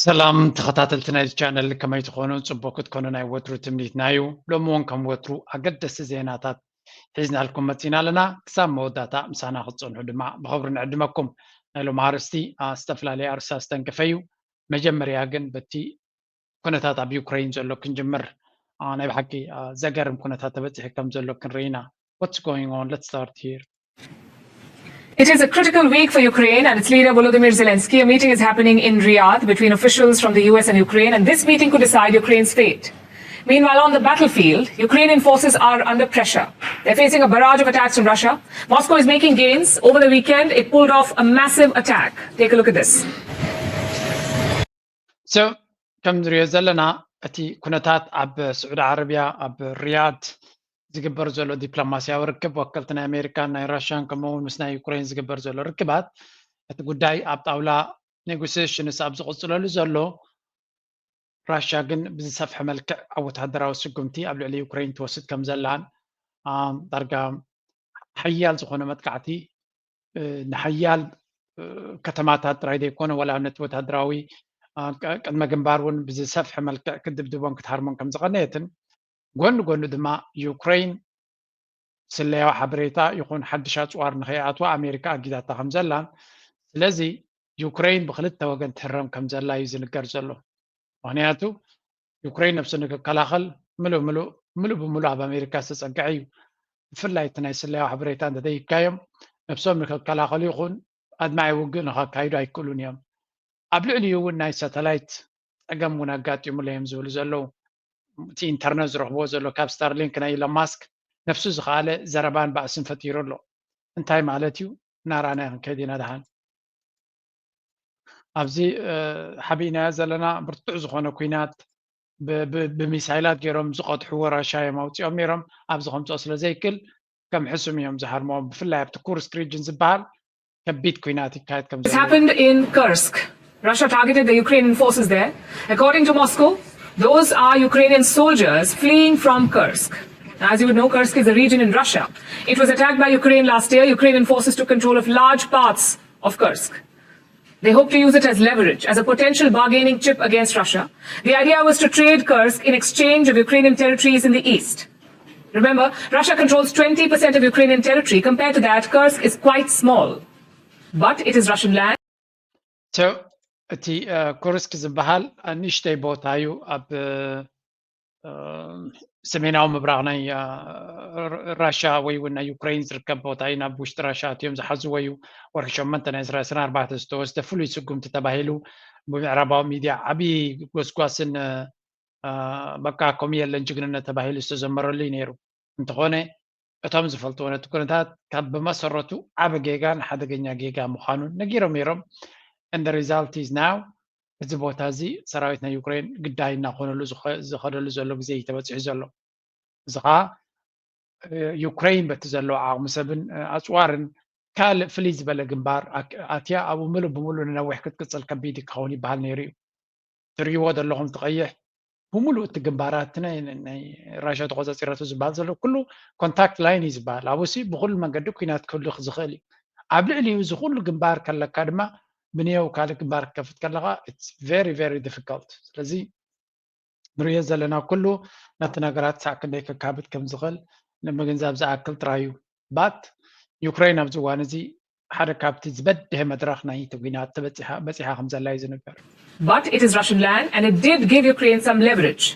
ሰላም ተኸታተልቲ ናይዚ ቻነል፣ ከመይ ትኾኑ? ጽቡቕ ክትኮኑ ናይ ወትሩ ትምኒትና እዩ። ሎሚ እውን ከም ወትሩ ኣገደስቲ ዜናታት ሒዝናልኩም መጺና ኣለና። ክሳብ መወዳእታ ምሳና ክትጸንሑ ድማ ብኽብሪ ንዕድመኩም። ናይ ሎሚ ኣርእስቲ፣ አ፣ ዝተፈላለየ ኣርእስቲ ዝተንከፈ እዩ። መጀመርያ ግን በቲ ኩነታት ኣብ ዩክሬን ዘሎ ክንጅምር። አ፣ ናይ ብሓቂ፣ አ፣ ዘገርም ኩነታት ተበጺሑ ከም ዘሎ ክንርኢ ኢና። What's going on? Let's start here. It is a critical week for Ukraine and its leader Volodymyr Zelensky. A meeting is happening in Riyadh between officials from the U S and Ukraine, and this meeting could decide Ukraine's fate. Meanwhile, on the battlefield, Ukrainian forces are under pressure. They're facing a barrage of attacks from Russia. Moscow is making gains. Over the weekend, it pulled off a massive attack. Take a look at this. So ከም ንሪኦ ዘለና እቲ ኩነታት ኣብ ስዑዲ ዓረብያ ኣብ ሪያድ ዝግበር ዘሎ ዲፕሎማስያዊ ርክብ፣ ወከልቲ ናይ ኣሜሪካን ናይ ራሽያን ከምኡ እውን ምስ ናይ ዩክሬን ዝግበር ዘሎ ርክባት፣ እቲ ጉዳይ ኣብ ጣውላ ኔጎሲሽንስ ኣብ ዝቕፅለሉ ዘሎ፣ ራሽያ ግን ብዝሰፍሐ መልክዕ ኣብ ወታደራዊ ስጉምቲ ኣብ ልዕሊ ዩክሬን ትወስድ ከም ዘላን፣ ዳርጋ ሓያል ዝኾነ መጥቃዕቲ ንሓያል ከተማታት ጥራይ ዘይኮነ፣ ዋላ ኣብነት ወታደራዊ ቅድመ ግንባር እውን ብዝሰፍሐ መልክዕ ክድብድቦን ክትሃርሞን ከም ዝቐነየትን፣ ጎኒ ጎኒ ድማ ዩክሬን ስለያዊ ሓበሬታ ይኹን ሓድሽ ኣፅዋር ንኸይኣትዋ ኣሜሪካ ኣጊዳታ ከም ዘላን፣ ስለዚ ዩክሬን ብክልተ ወገን ትህረም ከም ዘላ እዩ ዝንገር ዘሎ። ምክንያቱ ዩክሬን ነብሱ ንክከላኸል ምሉእ ምሉእ ምሉእ ብምሉእ ኣብ ኣሜሪካ ዝተፀግዐ እዩ። ብፍላይ እቲ ናይ ስለያዊ ሓበሬታ እንተደይብካዮም ነብሶም ንክከላኸሉ ይኹን ኣድማዒ ውግእ ንከካይዱ ኣይክእሉን እዮም። ኣብ ልዕሊኡ እውን ናይ ሳተላይት ፀገም እውን ኣጋጢሙሉ እዮም ዝብሉ ዘለዉ። እቲ ኢንተርነት ዝረኽብዎ ዘሎ ካብ ስታርሊንክ ናይ ኢሎን ማስክ ነብሱ ዝኸኣለ ዘረባን ባእስን ፈጢሩ ኣሎ። እንታይ ማለት እዩ? እናረኣናዮ ክንከይድ ኢና ደሓን። ኣብዚ ሓቢእናዮ ዘለና ብርቱዕ ዝኾነ ኲናት ብሚሳይላት ገይሮም ዝቐድሕዎ ራሻ እዮም ኣውፂኦም ነይሮም። ኣብዚ ከምፅኦ ስለ ዘይክል ከም ሕሱም እዮም ዝሃርምዎም። ብፍላይ ኣብቲ ኩርስክ ሪጅን ዝበሃል ከቢድ ኲናት ይካየድ ከም ዘሎ። This happened in Kursk. Russia targeted the Ukrainian forces there. According to Moscow, those are Ukrainian soldiers fleeing from Kursk. As you would know, Kursk is a region in Russia. It was attacked by Ukraine last year. Ukrainian forces took control of large parts of Kursk. They hope to use it as leverage, as a potential bargaining chip against Russia. The idea was to trade Kursk in exchange of Ukrainian territories in the east. Remember, Russia controls twenty percent of Ukrainian territory. Compared to that, Kursk is quite small. But it is Russian land. So እቲ ኩርስክ ዝበሃል ንእሽተይ ቦታ እዩ ኣብ ሰሜናዊ ምብራቕ ናይ ራሻ ወይ እውን ናይ ዩክሬን ዝርከብ ቦታ እዩ። ናብ ውሽጢ ራሻ ኣትዮም ዝሓዝዎ እዩ። ወርሒ ሸሞንተ ናይ ዕስራን ኣርባዕተን ዝተወስደ ፍሉይ ስጉምቲ ተባሂሉ ብምዕራባዊ ሚድያ ዓብዪ ጎስጓስን በቃ ከምኡ የለን ጅግንነት ተባሂሉ ዝተዘመረሉ እዩ ነይሩ። እንተኾነ እቶም ዝፈልጥዎ ነቲ ኩነታት ካብ ብመሰረቱ ዓቢ ጌጋን ሓደገኛ ጌጋ ምዃኑን ነጊሮም ነይሮም። And the result is now እዚ ቦታ እዚ ሰራዊት ናይ ዩክሬን ግዳይ እናኾነሉ ዝኸደሉ ዘሎ ግዜ እዩ ተበፂሑ ዘሎ። እዚ ከዓ ዩክሬን በቲ ዘለዎ ዓቕሚ ሰብን ኣፅዋርን ካልእ ፍልይ ዝበለ ግንባር ኣትያ ኣብኡ ምሉእ ብምሉእ ንነዊሕ ክትቅፅል ከቢድ ክኸውን ይበሃል ነይሩ እዩ። ትርእይዎ ዘለኹም ትቐይሕ ብምሉእ እቲ ግንባራት ናይ ራሽያ ተቆፃፂረቱ ዝበሃል ዘሎ ኩሉ ኮንታክት ላይን እዩ ዝበሃል። ኣብኡሲ ብኩሉ መንገዲ ኩናት ክህሉ ዝኽእል እዩ። ኣብ ልዕሊኡ እዚ ኩሉ ግንባር ከለካ ድማ ብንየው ካልእ ግንባር ክከፍት ከለካ it's very very difficult። ስለዚ ንሪኦ ዘለና ኩሉ ነቲ ነገራት ሳዕ ክንደይ ከካብድ ከም ዝኽእል ንምግንዛብ ዝኣክል ጥራይ እዩ። ባት ዩክሬን ኣብዚ እዋን እዚ ሓደ ካብቲ ዝበድሀ መድረኽ ናይ እቲ ኲናት ተበፂሓ በፂሓ ከም ዘላ እዩ ዝንገር። But it is Russian land and it did give Ukraine some leverage.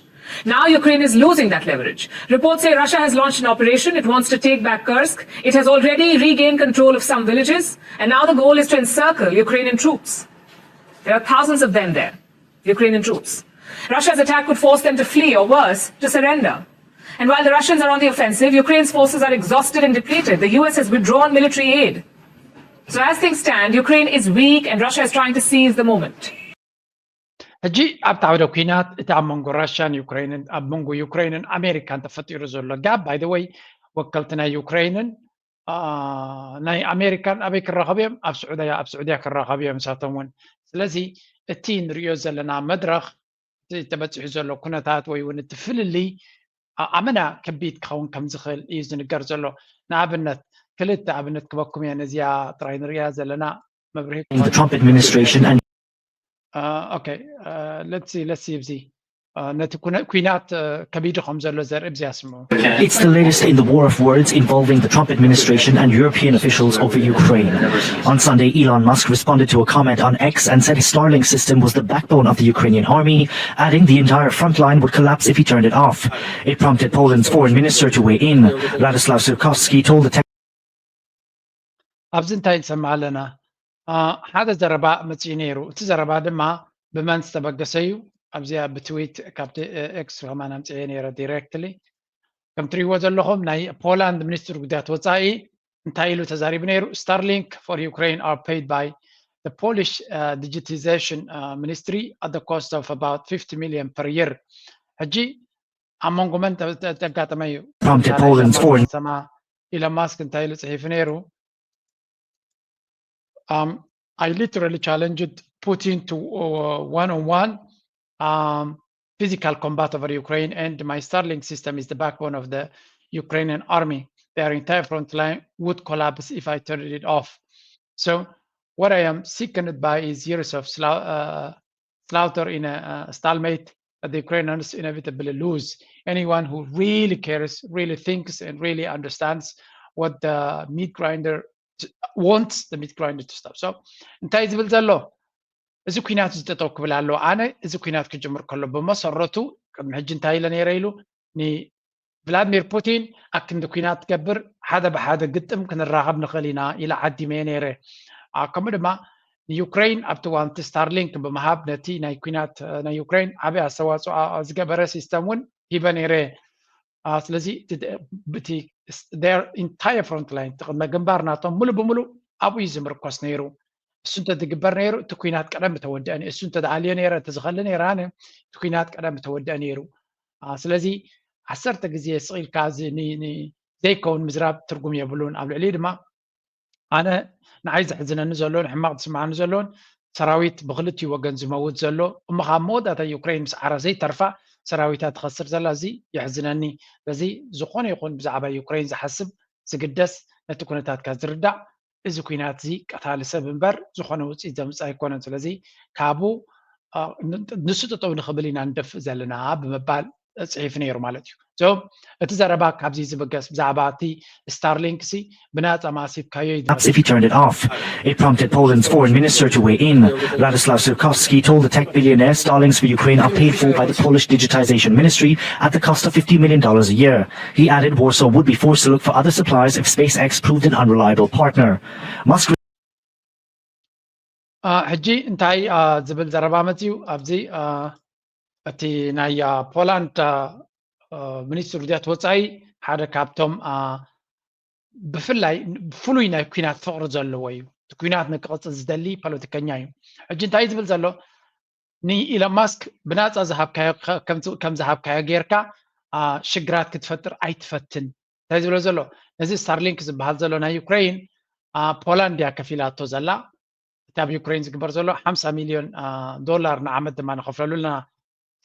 Now Ukraine is losing that leverage. Reports say Russia has launched an operation. It wants to take back Kursk. It has already regained control of some villages, and now the goal is to encircle Ukrainian troops. There are thousands of them there, Ukrainian troops. Russia's attack could force them to flee, or worse, to surrender. And while the Russians are on the offensive, Ukraine's forces are exhausted and depleted. The U S has withdrawn military aid. So as things stand, Ukraine is weak and Russia is trying to seize the moment. ሕጂ ኣብቲ ዓውደ ኲናት እቲ ኣብ መንጎ ራሽያን ዩክሬንን ኣብ መንጎ ዩክሬንን ኣሜሪካን ተፈጢሩ ዘሎ ጋብ፣ by the way፣ ወከልቲ ናይ ዩክሬንን ናይ ኣሜሪካን ኣበይ ክራኸቡ እዮም? ኣብ ስዑድያ ኣብ ስዑድያ ክራኸቡ እዮም ንሳቶም እውን። ስለዚ እቲ ንሪኦ ዘለና መድረኽ እቲ ተበፂሑ ዘሎ ኩነታት ወይ እውን እቲ ፍልልይ ኣመና ከቢድ ክኸውን ከም ዝኽእል እዩ ዝንገር ዘሎ። ንኣብነት ክልተ ኣብነት ክበኩም እየ ነዚኣ ጥራይ ንሪኣ ዘለና መብርሂ The Trump administration and okay, let's see, let's see. እዚ ነቲ ኩናት ከቢዱ ከም ዘሎ ዘርኢ ብዚያ ስምዑ። It's the latest in the war of words involving the Trump administration and European officials over Ukraine. On Sunday, Elon Musk responded to a comment on X and said his Starlink system was the backbone of the Ukrainian army, adding the entire front line would collapse if he turned it off. It prompted Poland's foreign minister to weigh in. Radoslaw Sirkowski told the tech ኣብዚ እንታይ ንሰምዕ ኣለና? ሓደ ዘረባ መፅኡ ነይሩ። እቲ ዘረባ ድማ ብመን ዝተበገሰ እዩ? ኣብዚኣ ብትዊት ካብቲ ኤክስ ከማን ኣምፅኤ ነይረ ዲሬክትሊ። ከም ትሪእዎ ዘለኹም ናይ ፖላንድ ሚኒስትር ጉዳያት ወፃኢ እንታይ ኢሉ ተዛሪቡ ነይሩ? Starlink for Ukraine are paid by the Polish digitization ministry at the cost of about fifty million per year። ሕጂ ኣብ መንጎ መን ተጋጠመ እዩ? Prompted Poland's foreign ሰማ ኢሎን ማስክ እንታይ ኢሉ ፅሒፉ ነይሩ? Um, I literally challenged Putin to uh, one-on-one um, physical combat over Ukraine, and my Starlink system is the backbone of the Ukrainian army. Their entire front line would collapse if I turned it off. So what I am sickened by is years of sla- uh, slaughter in a, a stalemate that the Ukrainians inevitably lose. Anyone who really cares, really thinks, and really understands what the meat grinder wants the meat grinder to stop. So እንታይ ዝብል ዘሎ? እዚ ኩናት እዚ ጠጠው ክብል ኣለዎ። ኣነ እዚ ኩናት ክጅምር ከሎ ብመሰረቱ ቅድሚ ሕጂ እንታይ ኢለ ነይረ ኢሉ ንቭላድሚር ፑቲን ኣብ ክንዲ ኩናት ትገብር ሓደ ብሓደ ግጥም ክንራኸብ ንኽእል ኢና ኢለ ዓዲመ ነይረ። ከምኡ ድማ ንዩክሬን ኣብቲ ዋንቲ ስታርሊንክ ብምሃብ ነቲ ናይ ኩናት ናይ ዩክሬን ዓብዪ ኣስተዋፅኦ ዝገበረ ሲስተም እውን ሂበ ነይረ። ስለዚ እቲ entire front line እቲ ቅድመ ግንባር ናቶም ሙሉ ብሙሉ ኣብኡ እዩ ዝምርኮስ ነይሩ። እሱ እንተዝግበር ነይሩ እቲ ኩናት ቀደም ምተወደአ ነይሩ። እሱ እንተዝኣልዮ ነይረ እንተዝኸሊ ነይረ ኣነ እቲ ኩናት ቀደም ምተወደአ ነይሩ። ስለዚ ዓሰርተ ግዜ ስቕ ኢልካ ዘይከውን ምዝራብ ትርጉም የብሉን። ኣብ ልዕሊኡ ድማ ኣነ ንዓይ ዘሕዝነኒ ዘሎ ንሕማቕ ዝስምዓኒ ዘሎን ሰራዊት ብክልቲኡ ወገን ዝመውት ዘሎ እሞ ካብ መወዳእታ ዩክሬን ምስ ዓረ ዘይተርፋ ሰራዊታ ትኸስር ዘላ እዚ የሕዝነኒ። ስለዚ ዝኾነ ይኹን ብዛዕባ ዩክሬን ዝሓስብ ዝግደስ ነቲ ኩነታትካ ዝርዳእ እዚ ኩናት እዚ ቀታሊ ሰብ እምበር ዝኾነ ውፅኢት ዘምፅእ ኣይኮነን። ስለዚ ካብኡ ንሱ ጠጠው ንኽብል ኢና ንደፍእ ዘለና ብምባል ፅሒፉ ነይሩ ማለት እዩ። So እቲ ዘረባ ካብዚ ዝብገስ ብዛዕባ እቲ ስታርሊንክ ሲ ብናፃ ማሲብካዮ እዩ Perhaps if he turned it off. It prompted Poland's foreign minister to weigh in. Radoslaw Sirkowski told the tech billionaire Starlinks for Ukraine are paid for by the Polish digitization ministry at the cost of fifty million dollars a year. He added Warsaw would be forced to look for other suppliers if SpaceX proved an unreliable partner. Musk ሕጂ እንታይ ዝብል ዘረባ መፅዩ ኣብዚ እቲ ናይ ፖላንድ ሚኒስትር ጉዳያት ወፃኢ ሓደ ካብቶም ብፍላይ ፍሉይ ናይ ኩናት ፍቕሪ ዘለዎ እዩ። እቲ ኩናት ንክቕፅል ዝደሊ ፖለቲከኛ እዩ። ሕጂ እንታይ ዝብል ዘሎ ንኢሎን ማስክ ብናፃ ዝሃብካዮ ከም ዝሃብካዮ ጌርካ ሽግራት ክትፈጥር ኣይትፈትን እንታይ ዝብሎ ዘሎ ነዚ ስታርሊንክ ዝበሃል ዘሎ ናይ ዩክሬን ፖላንድ እያ ከፊላቶ ዘላ። እቲ ኣብ ዩክሬን ዝግበር ዘሎ ሓምሳ ሚልዮን ዶላር ንዓመት ድማ ንኸፍለሉ ኣለና።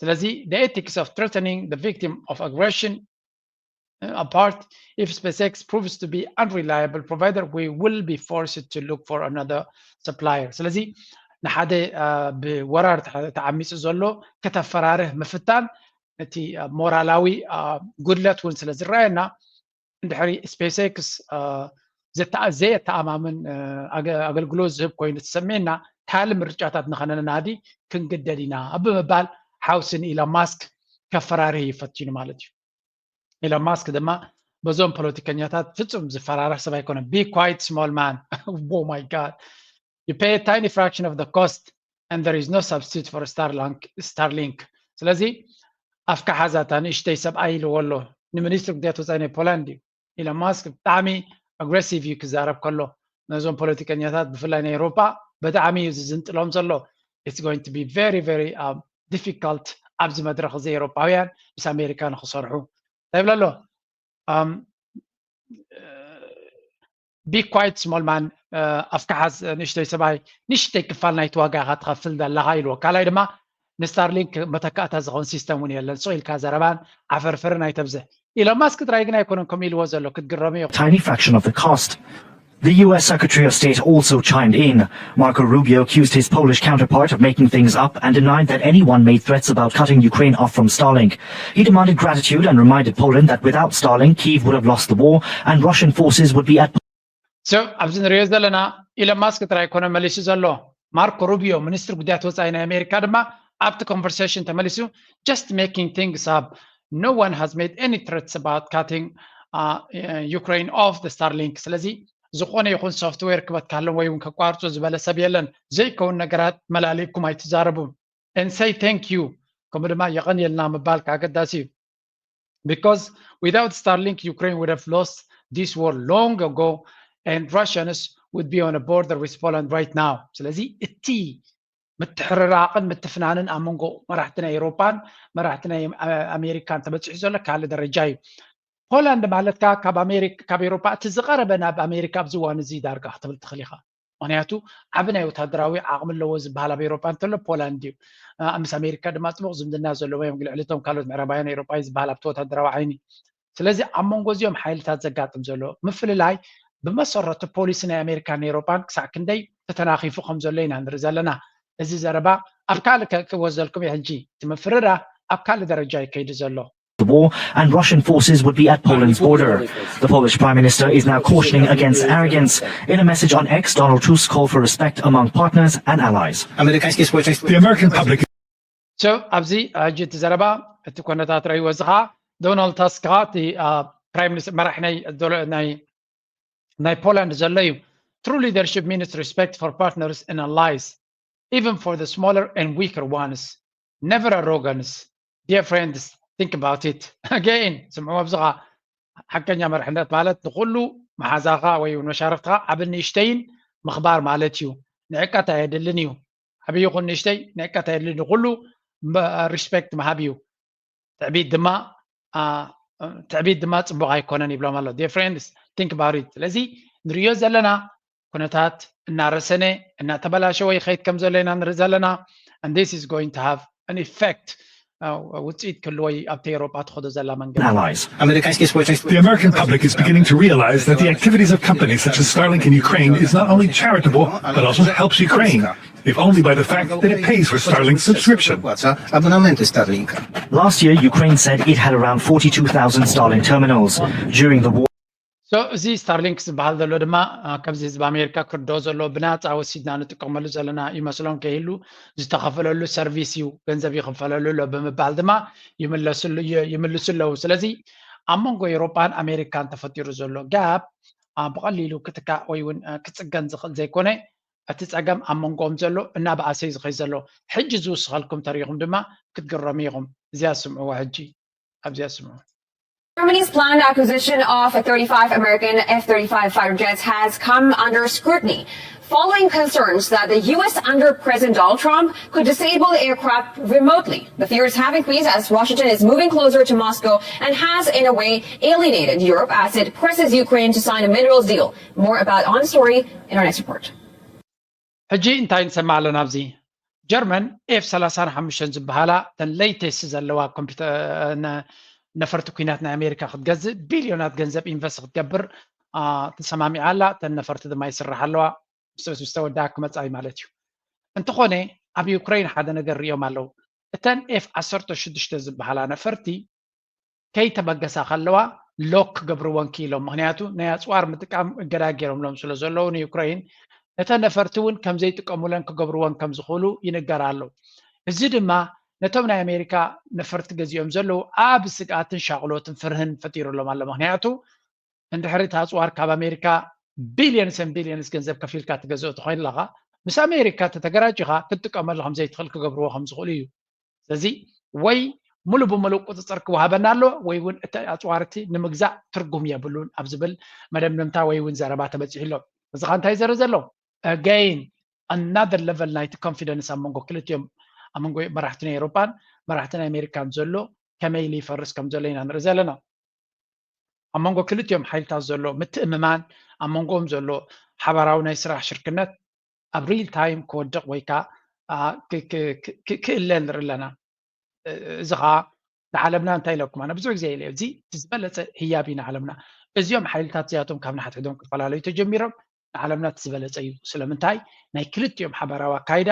ስለዚ the ethics of threatening the victim of aggression apart, if SpaceX proves to be unreliable provider, we will be forced to look for another supplier. ስለዚ ንሓደ ብወራር ተዓሚፁ ዘሎ ከተፈራርህ ምፍታን እቲ ሞራላዊ ጉድለት እውን ስለ ዝረኣየና እንድሕሪ ስፔስ ኤክስ ዘየተኣማምን ኣገልግሎት ዝህብ ኮይኑ ተሰሚዕና ካልእ ምርጫታት ንኸነናዲ ክንግደድ ኢና ብምባል ሓውሲ ንኢሎን ማስክ ከፈራርህ እዩ ፈቲኑ ማለት እዩ። ኢሎን ማስክ ድማ በዞም ፖለቲከኛታት ፍጹም ዝፈራርህ ሰብ ኣይኮነን። Be quiet small man. Oh my God. You pay a tiny fraction of the cost and there is no substitute for Starlink. ስለዚ ኣፍካ ሓዛታ ንእሽተይ ሰብኣይ ኢልዎ ኣሎ። ንሚኒስትሪ ጉዳያት ወፃኢ ናይ ፖላንድ እዩ። ኢሎን ማስክ ብጣዕሚ ኣግሬሲቭ እዩ ክዛረብ ከሎ ነዞም ፖለቲከኛታት ብፍላይ ናይ ኤውሮጳ ብጣዕሚ እዩ ዝዝንጥሎም ዘሎ። It's going to be very very difficult ኣብዚ መድረኽ እዚ ኤውሮጳውያን ምስ ኣሜሪካ ንክሰርሑ እንታይ ይብሎ ኣሎ? Be quiet small man. ኣፍካ ሓዝ ንእሽተይ ሰብኣይ ንእሽተይ ክፋል ናይቲ ዋጋ ኢኻ ትኸፍል ዘለኻ ኢልዎ። ካልኣይ ድማ ንስታርሊንክ መተካእታ ዝኸውን ሲስተም እውን የለን። ስቕ ኢልካ ዘረባን ዓፈርፍርን ኣይተብዝሕ። ኢሎን ማስክ ጥራይ ግን ኣይኮነን ከምኡ ኢልዎ ዘሎ ክትግረሙ ኢኹም። Tiny fraction of the cost. The U S Secretary of State also chimed in. Marco Rubio accused his Polish counterpart of making things up and denied that anyone made threats about cutting Ukraine off from Starlink. He demanded gratitude and reminded Poland that without Starlink, Kyiv would have lost the war and Russian forces would be at So ኣብዚ ንሪኦ ዘለና ኢሎን ማስክ ጥራይ ኣይኮነ መሊሱ ዘሎ። ማርኮ ሩቢዮ ሚኒስትሪ ጉዳያት ወፃኢ ናይ ኣሜሪካ ድማ ኣብቲ conversation ተመሊሱ just making things up, no one has made any threats about cutting uh, Ukraine off the Starlink። ስለዚ ዝኾነ ይኹን software ክበትካሎም ወይ እውን ከቋርፁ ዝበለ ሰብ የለን። ዘይከውን ነገራት መላሊኩም ኣይትዛረቡ and say thank you፣ ከምኡ ድማ የቐንየልና ምባል ኣገዳሲ እዩ። Because without Starlink, Ukraine would have lost this war long ago, and Russians would be on a border with Poland right now. ስለዚ እቲ ምትሕርራቕን ምትፍናንን ኣብ መንጎ መራሕቲ ናይ ኤውሮፓን መራሕቲ ናይ ኣሜሪካን ተበፂሑ ዘሎ ካልእ ደረጃ እዩ። ፖላንድ ማለትካ ካብ ኣሜሪካ ካብ ኤውሮፓ እቲ ዝቐረበ ናብ ኣሜሪካ ኣብዚ እዋን እዚ ዳርጋ ክትብል ትኽእል ኢኻ። ምክንያቱ ዓቢ ናይ ወታደራዊ ዓቕሚ ኣለዎ ዝበሃል ኣብ ኤውሮፓ እንተሎ ፖላንድ እዩ። ምስ ኣሜሪካ ድማ ፅቡቕ ዝምድና ዘለዎም እዮም። ልዕሊ እቶም ካልኦት ምዕራባውያን ኤውሮጳዊ ዝበሃል ኣብቲ ወታደራዊ ዓይኒ። ስለዚ ኣብ መንጎ እዚኦም ሓይልታት ዘጋጥም ዘሎ ምፍልላይ ብመሰረቱ ፖሊሲ ናይ ኣሜሪካን ኤውሮጳን ክሳዕ ክንደይ ተተናኺፉ ከም ዘሎ ኢና ንርኢ ዘለና። እዚ ዘረባ ኣብ ካልእ ክወስደልኩም እየ ሕጂ። እቲ ምፍርራህ ኣብ ካልእ ደረጃ እዩ ከይዱ ዘሎ። the war and Russian forces would be at Poland's border. The Polish Prime Minister is now cautioning against arrogance. In a message on X, Donald Tusk called for respect among partners and allies. Американский спецоперации The American public So ኣብዚ ሕጂ እቲ ዘረባ እቲ ኮነታት ረእይዎ እዚ ከዓ ዶናልድ ታስክ ከዓ እቲ ፕራይም ሚኒስትር መራሕ ናይ ናይ ናይ ፖላንድ ዘሎ እዩ። True leadership means respect for partners and allies, even for the smaller and weaker ones. Never arrogance. Dear friends, think about it again. ስምዑ ኣብዚ ከዓ ሓቀኛ መርሕነት ማለት ንኩሉ መሓዛኻ ወይ እውን መሻርክትኻ ዓብን ንእሽተይን ምኽባር ማለት እዩ። ንዕቀት ኣየድልን እዩ። ዓብዪ ይኹን ንእሽተይ ንዕቀት ኣየድልን፣ ንኩሉ respect ምሃብ እዩ። ትዕቢት ድማ ትዕቢት ድማ ፅቡቕ ኣይኮነን ይብሎም ኣሎ። Dear friends, think about it። ስለዚ ንሪኦ ዘለና ኩነታት እናረሰነ እናተበላሸወ ይኸይድ ከም ዘሎ ኢና ንርኢ ዘለና። And this is going to have an effect, ውፅኢት ክህልዎ ኣብቲ ኤውሮጳ ትኸዶ ዘላ መንገዲ። Allies. Американский спецоперации The American public is beginning to realize that the activities of companies such as Starlink in Ukraine is not only charitable, but also helps Ukraine, if only by the fact that it pays for Starlink's subscription. Абонементы Starlink. Last year, Ukraine said it had around forty-two thousand Starlink terminals. During the war, So እዚ ስታርሊንክ ዝበሃል ዘሎ ድማ ከምዚ ህዝቢ ኣሜሪካ ክርድኦ ዘለዎ ብናፃ ወሲድና ንጥቀመሉ ዘለና ይመስሎም ከይህሉ ዝተኸፈለሉ ሰርቪስ እዩ፣ ገንዘብ ይኽፈለሉ ኣሎ ብምባል ድማ ይምልሱ ኣለዉ። ስለዚ ኣብ መንጎ ኤውሮጳን ኣሜሪካን ተፈጢሩ ዘሎ ጋፕ ብቐሊሉ ክትካእ ወይ እውን ክፅገን ዝኽእል ዘይኮነ እቲ ፀገም ኣብ መንጎኦም ዘሎ እናበኣሰ እዩ ዝኸይ ዘሎ። ሕጂ ዝውስኸልኩም ተሪኹም ድማ ክትግረሙ ኢኹም። እዚኣ ስምዕዋ ሕጂ ኣብዚኣ ስምዑ። Germany's planned acquisition of a thirty-five American F thirty-five fighter jets has come under scrutiny following concerns that the U S under President Donald Trump could disable aircraft remotely. The fears have increased as Washington is moving closer to Moscow and has, in a way, alienated Europe as it presses Ukraine to sign a minerals deal. More about on the story in our next report. ሕጂ እንታይ ንሰማዕ ኣለና ኣብዚ ጀርመን ኤፍ ሰላሳን ሓሙሽተን ዝበሃላ ተን latest ዘለዋ ኮምፒውተር ነፈርቲ ኩናት ናይ ኣሜሪካ ክትገዝእ ቢልዮናት ገንዘብ ኢንቨስት ክትገብር ተሰማሚዓ ኣላ። ተን ነፈርቲ ድማ ይስራሕ ኣለዋ። ምስ ተወዳ ክመፃ እዩ ማለት እዩ። እንተኾነ ኣብ ዩክሬን ሓደ ነገር ሪኦም ኣለዉ። እተን ኤፍ ዓሰርተ ሽዱሽተ ዝበሃላ ነፈርቲ ከይተበገሳ ከለዋ ሎክ ክገብርወን ክኢሎም። ምክንያቱ ናይ ኣፅዋር ምጥቃም እገዳ ገይሮምሎም ስለ ዘለዉ ንዩክሬን ነተን ነፈርቲ እውን ከምዘይጥቀሙለን ክገብርወን ከም ዝኽእሉ ይንገር ኣሎ። እዚ ድማ ነቶም ናይ ኣሜሪካ ነፈርቲ ገዚኦም ዘለዉ ኣብ ስግኣትን ሻቕሎትን ፍርህን ፈጢሩሎም ኣሎ። ምክንያቱ እንድሕሪ እቲ ኣፅዋር ካብ ኣሜሪካ ቢልዮንስ ን ቢልዮንስ ገንዘብ ከፊልካ ትገዝኦ ተኮይንለካ ምስ ኣሜሪካ ተተገራጂኻ ክትጥቀመሉ ከምዘይትኽእል ክገብርዎ ከም ዝኽእሉ እዩ። ስለዚ ወይ ሙሉ ብሙሉ ቁፅፅር ክወሃበና ኣሎ ወይ እውን እቲ ኣፅዋርቲ ንምግዛእ ትርጉም የብሉን ኣብ ዝብል መደምደምታ ወይ እውን ዘረባ ተበፂሑ ኣሎ። እዚ ካ እንታይ ዘርኢ ዘሎ again another level ናይቲ ኮንፊደንስ ኣብ መንጎ ክልቲኦም ኣብ መንጎ መራሕቲ ናይ ኤሮፓን መራሕቲ ናይ ኣሜሪካን ዘሎ ከመይ ኢሉ ይፈርስ ከም ዘሎ ኢና ንርኢ ዘለና። ኣብ መንጎ ክልቲኦም ሓይልታት ዘሎ ምትእምማን ኣብ መንጎኦም ዘሎ ሓባራዊ ናይ ስራሕ ሽርክነት ኣብ ሪል ታይም ክወድቕ ወይ ከዓ ክእለ ንርኢ ኣለና። እዚ ከዓ ንዓለምና እንታይ ኢለኩም ኣነ ብዙሕ ግዜ ኢለ እዚ ዝበለፀ ህያብ እዩ ንዓለምና። እዚኦም ሓይልታት እዚኣቶም ካብ ንሓድሕዶም ክፈላለዩ ተጀሚሮም ንዓለምና እቲ ዝበለፀ እዩ። ስለምንታይ? ናይ ክልቲኦም ሓባራዊ ኣካይዳ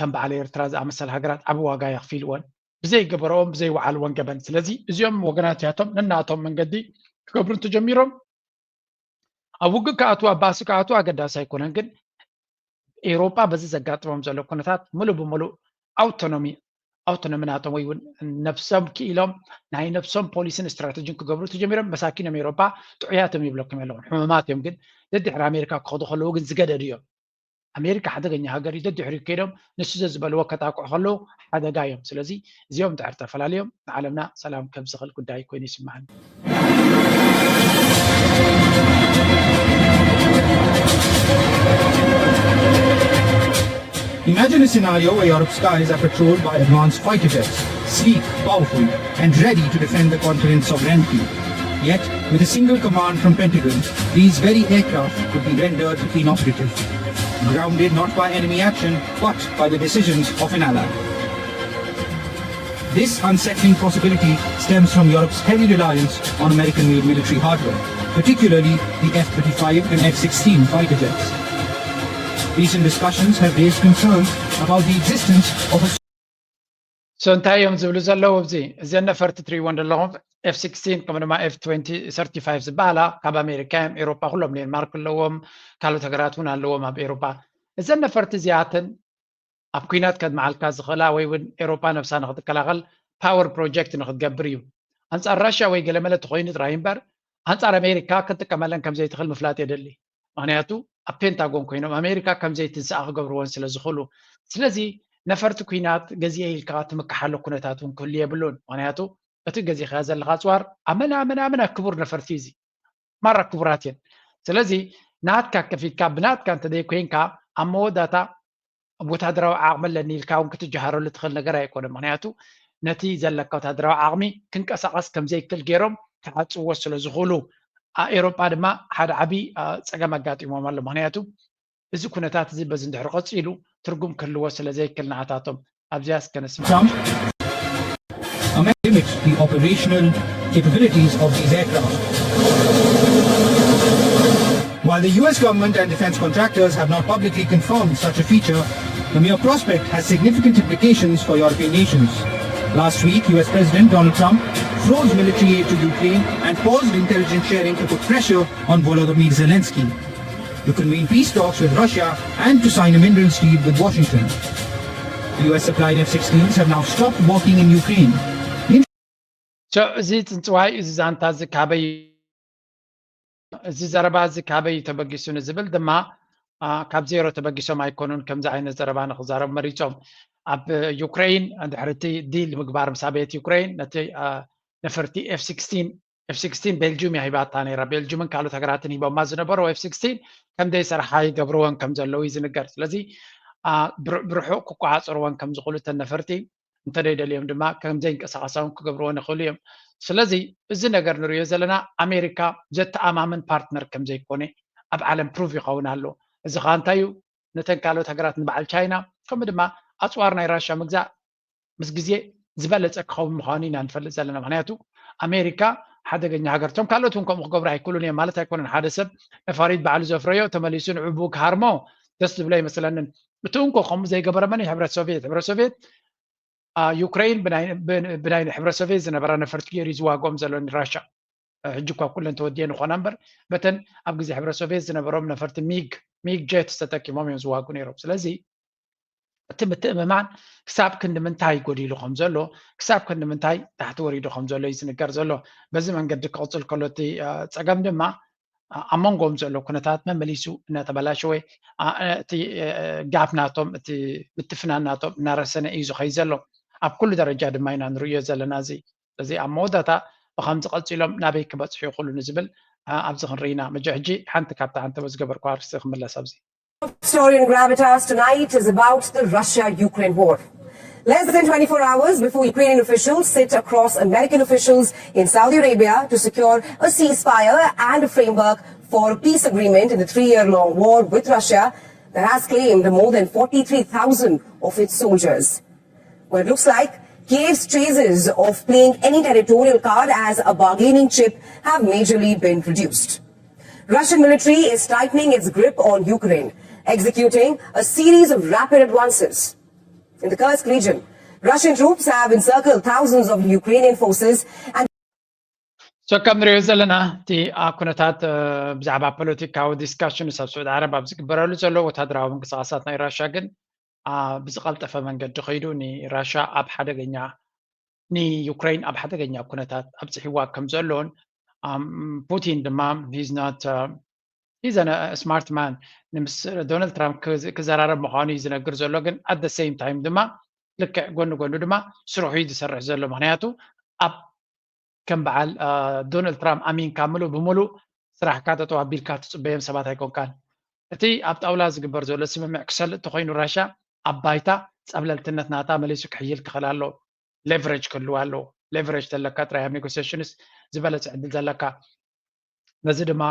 ከም በዓል ኤርትራ ዝኣመሰል ሃገራት ዓቢ ዋጋ የኽፊልወን፣ ብዘይገበረኦም ብዘይወዓልወን ገበን። ስለዚ እዚኦም ወገናትያቶም ነናቶም መንገዲ ክገብሩ እንተጀሚሮም ኣብ ውግእ ክኣትዉ ኣብ ባእሲ ክኣትዉ ኣገዳሲ ኣይኮነን። ግን ኤውሮጳ በዚ ዘጋጥሞም ዘሎ ኩነታት ምሉእ ብምሉእ ኣውቶኖሚ ኣውቶኖሚ ናቶም ወይ እውን ነብሶም ክኢሎም ናይ ነብሶም ፖሊስን ስትራተጂን ክገብሩ ተጀሚሮም መሳኪኖም ኤውሮጳ ጥዑያቶም ይብለኩም ኣለኹም ሕሙማት እዮም። ግን ደድሕሪ ኣሜሪካ ክኸዱ ከለዉ ግን ዝገደዱ እዮም። ኣሜሪካ ሓደገኛ ሃገር እዩ። ደድሕሪ ከይዶም ንሱ ዘዝበልዎ ከጣቅዑ ከለዉ ሓደጋ እዮም። ስለዚ እዚኦም ድሕር ተፈላለዮም ንዓለምና ሰላም ከብዝኽእል ጉዳይ ኮይኑ ይስምዓኒ። Imagine a scenario where Europe's skies are patrolled by advanced fighter jets, sleek, powerful, and ready to defend the continent's sovereignty. Yet, with a single command from Pentagon, these very aircraft could be rendered inoperative, grounded not by enemy action, but by the decisions of an ally. This unsettling possibility stems from Europe's heavy reliance on American-made military hardware, particularly the F thirty-five and F sixteen fighter jets. Recent discussions have raised concerns about the existence of a so እንታይ እዮም ዝብሉ ዘለዉ ኣብዚ እዘን ነፈርቲ ትሪእወን ዘለኹም ኤፍ ሲክስቲን ከምኡ ድማ ኤፍ ትወንቲ ሰርቲፋይቭ ዝበሃላ ካብ ኣሜሪካ እዮም። ኤሮፓ ኩሎም ዴንማርክ ኣለዎም፣ ካልኦት ሃገራት እውን ኣለዎም ኣብ ኤሮፓ። እዘን ነፈርቲ እዚኣተን ኣብ ኲናት ከድምዓልካ ዝኽእላ ወይ እውን ኤሮፓ ነብሳ ንክትከላኸል ፓወር ፕሮጀክት ንክትገብር እዩ። ኣንፃር ራሽያ ወይ ገለመለ ተኮይኑ ጥራይ እምበር ኣንፃር ኣሜሪካ ክትጥቀመለን ከምዘይትኽእል ምፍላጥ የደሊ። ምክንያቱ ኣብ ፔንታጎን ኮይኖም ኣሜሪካ ከምዘይትንስኣ ክገብርወን ስለዝኽእሉ። ስለዚ ነፈርቲ ኲናት ገዚኤ ኢልካ ትምክሓሉ ኩነታት እውን ክህሉ የብሉን። ምክንያቱ እቲ ገዚእካዮ ዘለካ ኣፅዋር ኣመና ኣመና ኣመና ክቡር ነፈርቲ እዩ። እዚ ማራ ክቡራት እየን። ስለዚ ናትካ ከፊትካ ብናትካ እንተዘይኮይንካ ኣብ መወዳእታ ወታደራዊ ዓቕሚ ኣለኒ ኢልካ እውን ክትጀሃረሉ ትኽእል ነገር ኣይኮነን። ምክንያቱ ነቲ ዘለካ ወታደራዊ ዓቕሚ ክንቀሳቐስ ከምዘይክእል ገይሮም ክዓፅዎ ስለዝኽእሉ ኤሮጳ ድማ ሓደ ዓብዪ ፀገም ኣጋጢሞም ኣሎ። ምክንያቱ እዚ ኩነታት እዚ በዚ እንድሕር ቀፂሉ ትርጉም ክህልዎ ስለዘይክእል ንዓታቶም ኣብዚኣ እስከ ንስማዕ። Trump amid limit the operational capabilities of these aircraft. While the U S government and defense contractors have not publicly confirmed such a feature, the mere prospect has significant implications for European nations. Last week, U S President Donald Trump froze military aid to Ukraine and paused intelligence sharing to put pressure on Volodymyr Zelensky to convene peace talks with Russia and to sign a minerals deal with Washington. U S supplied F sixteens have now stopped working in Ukraine. እዚ ፅንፅዋይ እዚ ዛንታ እዚ ካበይ እዚ ዘረባ እዚ ካበይ ተበጊሱ ንዝብል ድማ ካብ ዜሮ ተበጊሶም ኣይኮኑን። ከምዚ ዓይነት ዘረባ ንክዛረቡ መሪፆም ኣብ ዩክሬን ድሕሪ እቲ ዲል ምግባር ምስ ኣበየት ዩክሬን ነቲ ነፈርቲ ኤፍ ሲክስቲን ኤፍ ሲክስቲን ቤልጅም እያ ሂባታ ነይራ። ቤልጅምን ካልኦት ሃገራትን ሂቦማ ዝነበሩ ኤፍ ሲክስቲን ከም ዘይሰርሓ ይገብርወን ከም ዘለዉ እዩ ዝንገር። ስለዚ ብርሑቕ ክቆፃፀርወን ከም ዝኽእሉ እተን ነፈርቲ እንተደይደልዮም ድማ ከም ዘይንቀሳቐሳ እውን ክገብርወን ይኽእሉ እዮም። ስለዚ እዚ ነገር ንሪኦ ዘለና ኣሜሪካ ዘተኣማምን ፓርትነር ከም ዘይኮነ ኣብ ዓለም ፕሩቭ ይኸውን ኣሎ። እዚ ከዓ እንታይ እዩ? ነተን ካልኦት ሃገራት ንበዓል ቻይና ከምኡ ድማ ኣፅዋር ናይ ራሻ ምግዛእ ምስ ግዜ ዝበለፀ ክኸውን ምዃኑ ኢና ንፈልጥ ዘለና። ምክንያቱ ኣሜሪካ ሓደገኛ ሃገር እቶም ካልኦት እውን ከምኡ ክገብሩ ኣይክእሉን እዮም ማለት ኣይኮነን። ሓደ ሰብ ነፋሪት ባዕሉ ዘፍረዮ ተመሊሱ ንዕቡ ክሃርሞ ደስ ዝብሎ ኣይመስለንን። እቲ እንኮ ከምኡ ዘይገበረ መን እዩ? ሕብረት ሶቪየት። ሕብረት ሶቪየት ዩክሬን ብናይ ሕብረት ሶቪየት ዝነበራ ነፈርቲ ገይሩ ዝዋግኦም ዘሎ ንራሻ። ሕጂ እኳ ኩለን ተወዲየን ይኾና እምበር በተን ኣብ ግዜ ሕብረት ሶቪየት ዝነበሮም ነፈርቲ ሚግ ሚግ ጀትስ ተጠቂሞም እዮም ዝዋጉ ነይሮም። ስለዚ እቲ ምትእምማን ክሳብ ክንዲ ምንታይ ጎዲሉ ከም ዘሎ ክሳብ ክንዲ ምንታይ ታሕቲ ወሪዱ ከም ዘሎ እዩ ዝንገር ዘሎ። በዚ መንገዲ ክቕፅል ከሎ እቲ ፀገም ድማ ኣብ መንጎኦም ዘሎ ኩነታት መመሊሱ እናተበላሸወ እቲ ጋፕ ናቶም እቲ ምትፍናን ናቶም እናረሰነ እዩ ዝኸይ ዘሎ። ኣብ ኩሉ ደረጃ ድማ ኢና ንርእዮ ዘለና እዚ እዚ ኣብ መወዳእታ ብከምዚ ቀፂሎም ናበይ ክበፅሑ ይኽእሉ ንዝብል ኣብዚ ክንርኢ ኢና። መጀ ሕጂ ሓንቲ ካብታ ሓንቲ ዝገበርኩ ኣርእስቲ ክምለስ ኣብዚ Story in Gravitas tonight is about the Russia Ukraine war. Less than twenty-four hours before Ukrainian officials sit across American officials in Saudi Arabia to secure a ceasefire and a framework for a peace agreement in the three year long war with Russia that has claimed more than forty-three thousand of its soldiers. Well, it looks like Kiev's chances of playing any territorial card as a bargaining chip have majorly been reduced. Russian military is tightening its grip on Ukraine, executing a series of rapid advances. In the Kursk region, Russian troops have encircled thousands of Ukrainian forces and So ከም ንሪኦ ዘለና እቲ ኣብ ኩነታት ብዛዕባ ፖለቲካዊ ዲስካሽን ኣብ ስዑድ ዓረብ ኣብ ዝግበረሉ ዘሎ ወታደራዊ ምንቅስቃሳት ናይ ራሻ ግን ብዝቀልጠፈ መንገዲ ከይዱ ንራሻ ኣብ ሓደገኛ ንዩክሬን ኣብ ሓደገኛ ኩነታት ኣብፅሒዋ ከም ዘሎን ፑቲን ድማ ሂዝናት ሂዘ ስማርት ማን ምስ ዶናልድ ትራምፕ ክዘራረብ ምዃኑ እዩ ዝነግር ዘሎ ግን ኣደ ሴም ታይም ድማ ልክዕ ጎኒ ጎኑ ድማ ስርሑ እዩ ዝሰርሕ ዘሎ ምክንያቱ ኣብ ከም በዓል ዶናልድ ትራምፕ ኣሚንካ ምሉእ ብምሉእ ስራሕካ ጠጠው ኣቢልካ ትፅበዮም ሰባት ኣይኮንካን እቲ ኣብ ጣውላ ዝግበር ዘሎ ስምምዕ ክሰልጥ ተኮይኑ ራሻ ኣብ ባይታ ፀብለልትነት ናታ መሊሱ ክሕይል ክኽእል ኣለዎ ሌቨሬጅ ክህልዋ ኣለዎ ሌቨሬጅ ዘለካ ጥራይ ኣብ ኔጎሲሽንስ ዝበለፀ ዕድል ዘለካ ነዚ ድማ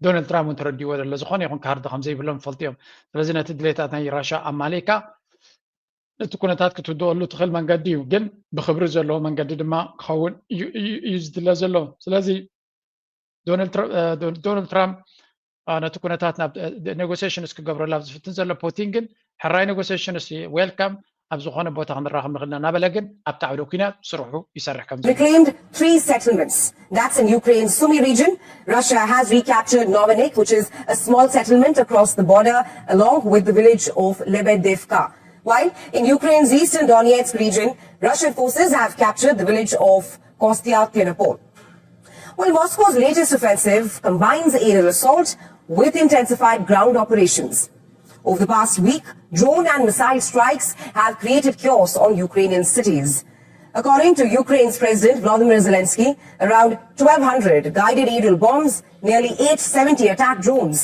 ዶናልድ ትራምፕ እውን ተረዲዎ ዘሎ ዝኾነ ይኹን ካርድ ከም ዘይብሎም ይፈልጡ እዮም ስለዚ ነቲ ድሌታት ናይ ራሻ ኣማሊእካ ነቲ ኩነታት ክትውድቀሉ ትኽእል መንገዲ እዩ ግን ብክብሪ ዘለዎ መንገዲ ድማ ክኸውን እዩ ዝድለ ዘሎ ስለዚ ዶናልድ ትራምፕ ነቲ ኩነታት ናብ ኔጎሲሽንስ ክገብረሉ ኣብ ዝፍትን ዘሎ ፑቲን ግን ሕራይ ኔጎሲሽንስ ዌልካም ኣብ ዝኾነ ቦታ ክንራኸብ ንኽእልና እናበለ ግን ኣብቲ ዓውደ ኩናት ስርሑ ይሰርሕ ከም ዘሎ reclaimed three settlements. That's in Ukraine's Sumy region. Russia has recaptured Novinik, which is a small settlement across the border, along with the village of Lebedevka. While in Ukraine's eastern Donetsk region, Russian forces have captured the village of Kostya Tinopol. Well, Moscow's latest offensive combines aerial assault with intensified ground operations. Over the past week, drone and missile strikes have created chaos on Ukrainian cities. According to Ukraine's President Volodymyr Zelensky, around twelve hundred guided aerial bombs, nearly eight seventy attack drones,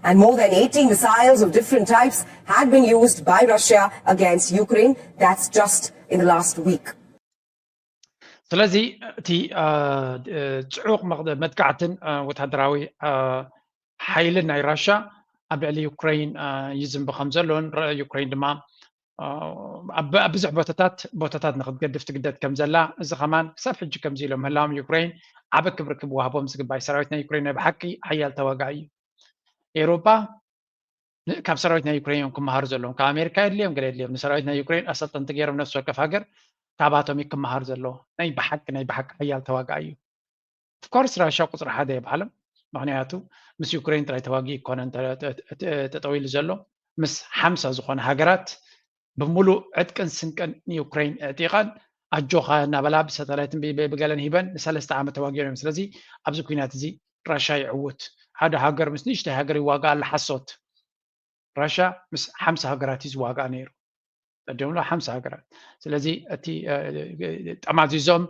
and more than eighty missiles of different types had been used by Russia against Ukraine. That's just in the last week. ስለዚ እቲ ጽዑቕ መጥቃዕትን ወታደራዊ ሓይልን ናይ ራሻ ኣብ ልዕሊ ዩክሬን ይዝንቢ ከም ዘሎን ዩክሬን ድማ ኣብ ብዙሕ ቦታታት ቦታታት ንክትገድፍ ትግደድ ከም ዘላ እዚ ከማን ክሳብ ሕጂ ከምዚ ኢሎም ምህላዎም ዩክሬን ዓቢ ክብሪ ክወሃቦም ዝግባእ ሰራዊት ናይ ዩክሬን ናይ ብሓቂ ሓያል ተዋጋኢ እዩ ኤሮጳ ካብ ሰራዊት ናይ ዩክሬን እዮም ክመሃሩ ዘለዎም ካብ ኣሜሪካ የድልዮም ገለ የድልዮም ንሰራዊት ናይ ዩክሬን ኣሰልጠንቲ ገይሮም ነፍሲ ወከፍ ሃገር ካባቶም እዩ ክመሃር ዘሎ ናይ ብሓቂ ናይ ብሓቂ ሓያል ተዋጋኢ እዩ ኦፍኮርስ ራሻ ቁፅሪ ሓደ የብሃሎም ምክንያቱ ምስ ዩክሬን ጥራይ ተዋጊ ይኮነን ተጠዊሉ ዘሎ ምስ ሓምሳ ዝኾነ ሃገራት ብምሉእ ዕጥቅን ስንቅን ንዩክሬን እዕጢቐን ኣጆኻ እናበላ ብሳተላይትን ብገለን ሂበን ንሰለስተ ዓመት ተዋጊኦም እዮም ስለዚ ኣብዚ ኩናት እዚ ራሻ ይዕውት ሓደ ሃገር ምስ ንእሽተይ ሃገር ይዋጋእ ኣላ ሓሶት ራሻ ምስ ሓምሳ ሃገራት እዩ ዝዋጋእ ነይሩ ቀደምሎ ሓምሳ ሃገራት ስለዚ እቲ ጠማዚዞም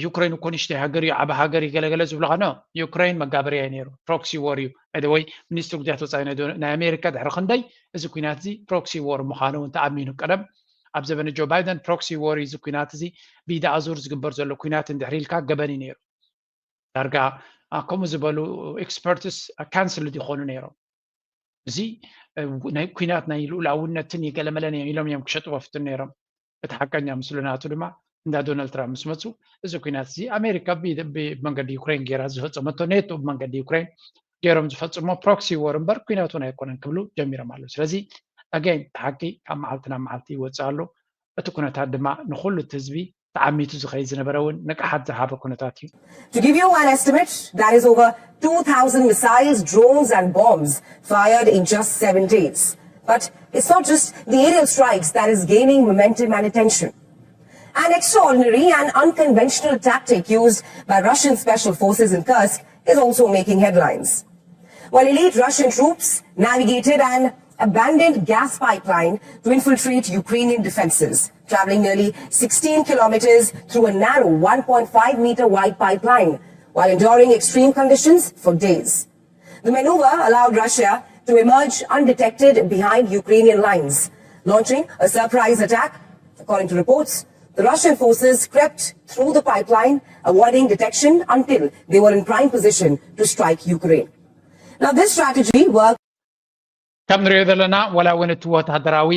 ዩክሬን እኮ ንእሽተይ ሃገር እዩ ዓበ ሃገር ይገለገለ ዝብሉ ከነ ዩክሬን መጋበርያ ነይሩ ፕሮክሲ ወር እዩ ወይ ሚኒስትሪ ጉዳያት ወፃኢ ናይ ኣሜሪካ ድሕሪ ክንደይ እዚ ኩናት እዚ ፕሮክሲ ወር ምዃኑ እውን ተኣሚኑ ቀደም ኣብ ዘበነ ጆ ባይደን ፕሮክሲ ወር እዚ ኩናት እዚ ብኢደ ኣዙር ዝግበር ዘሎ ኩናት እንድሕር ኢልካ ገበን እዩ ነይሩ ዳርጋ ከምኡ ዝበሉ ኤክስፐርትስ ካንስልድ ይኾኑ ነይሮም እዚ ናይ ኩናት ናይ ልኡላውነትን ይገለመለን እዮም ኢሎም እዮም ክሸጥዎ ፍትን ነይሮም እቲ ሓቀኛ ምስሉ ናቱ ድማ እንዳ ዶናልድ ትራምፕ ምስ መፁ እዚ ኩናት እዚ ኣሜሪካ ብመንገዲ ዩክሬን ገይራ ዝፈፀመቶ ኔቶ ብመንገዲ ዩክሬን ገይሮም ዝፈፅሞ ፕሮክሲ ወር እምበር ኩናት እውን ኣይኮነን ክብሉ ጀሚሮም ኣለዉ ስለዚ ኣገይን እቲ ሓቂ ካብ መዓልቲ ናብ መዓልቲ ይወፅእ ኣሎ እቲ ኩነታት ድማ ንኩሉ እቲ ህዝቢ ተዓሚቱ ዝኸይድ ዝነበረ እውን ንቅሓት ዝሃበ ኩነታት እዩ To give you an estimate, that is over two thousand missiles, drones, and bombs fired in just seven days. But it's not just the aerial strikes that is gaining momentum and attention. An extraordinary and unconventional tactic used by Russian special forces in Kursk is also making headlines. While elite Russian troops navigated an abandoned gas pipeline to infiltrate Ukrainian defenses, traveling nearly sixteen kilometers through a narrow one point five meter wide pipeline while enduring extreme conditions for days. The maneuver allowed Russia to emerge undetected behind Ukrainian lines, launching a surprise attack. According to reports, the Russian forces crept through the pipeline, avoiding detection until they were in prime position to strike Ukraine. Now, this strategy worked. ከም ንሪኦ ዘለና ወላ እውን እቲ ወታደራዊ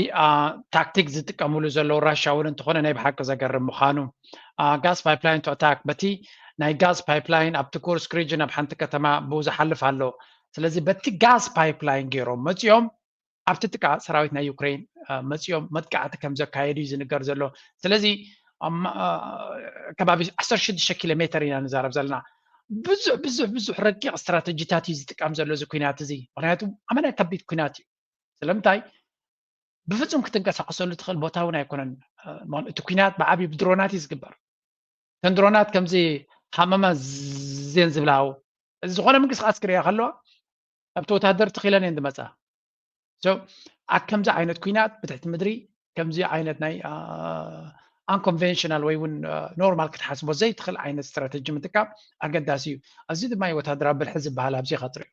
ታክቲክ ዝጥቀምሉ ዘለዉ ራሻ እውን እንተኾነ ናይ ብሓቂ ዘገርም ምዃኑ ጋስ ፓይፕላይን ቱ ኣታክ በቲ ናይ ጋስ ፓይፕላይን ኣብቲ ኩርስክ ሪጅን ኣብ ሓንቲ ከተማ ብኡ ዝሓልፍ ኣሎ ስለዚ በቲ ጋዝ ፓይፕላይን ገይሮም መፂኦም ኣብቲ ጥቃ ሰራዊት ናይ ዩክሬን መፂኦም መጥቃዕቲ ከም ዘካየዱ እዩ ዝንገር ዘሎ። ስለዚ ከባቢ ዓሰርተ ሽዱሽተ ኪሎ ሜተር ኢና ንዛረብ ዘለና። ብዙሕ ብዙሕ ብዙሕ ረቂቕ ስትራተጂታት እዩ ዝጥቀም ዘሎ እዚ ኩናት እዚ። ምክንያቱ ኣመና ከቢድ ኩናት እዩ። ስለምንታይ ብፍፁም ክትንቀሳቀሰሉ ትኽእል ቦታ እውን ኣይኮነን። እቲ ኩናት ብዓብዩ ብድሮናት እዩ ዝግበር። እተን ድሮናት ከምዚ ሃመማ ዜን ዝብላው ዝኾነ ምንቅስቃስ ክሪያ ከለዋ ኣብቲ ወታደር ትኺለን እየን ዝመፃ። ኣብ ከምዚ ዓይነት ኩናት ብትሕቲ ምድሪ ከምዚ ዓይነት ናይ unconventional ወይ እውን ኖርማል ክትሓስቦ ዘይትኽእል ዓይነት ስትራተጂ ምጥቃም ኣገዳሲ እዩ። ኣዚ ድማ ወታደራዊ ብልሒ ዝበሃል ኣብዚ ከጥርዩ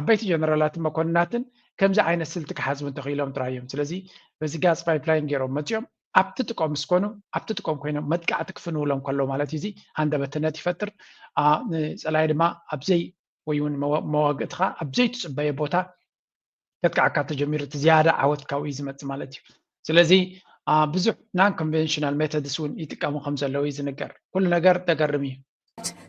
ዓበይቲ ጀነራላትን መኮንናትን ከምዚ ዓይነት ስልቲ ክሓዝቡ እንተኽኢሎም ጥራይ እዮም። ስለዚ በዚ ጋዝ ፓይፕላይን ገይሮም መፂኦም ኣብቲ ጥቆም ምስ ኮኑ ኣብቲ ጥቆም ኮይኖም መጥቃዕቲ ክፍንውሎም ከሎ ማለት እዩ። እዚ ሃንደበትነት ይፈጥር። ንፀላይ ድማ ኣብዘይ ወይ እውን መዋግእትኻ ኣብዘይ ትፅበዮ ቦታ ከጥቃዕካ ተጀሚሩ እቲ ዝያዳ ዓወት ካብኡ እዩ ዝመፅእ ማለት እዩ። ስለዚ ብዙሕ non conventional methods እውን ይጥቀሙ ከም ዘለዉ እዩ ዝንገር። ኩሉ ነገር ዘገርም እዩ።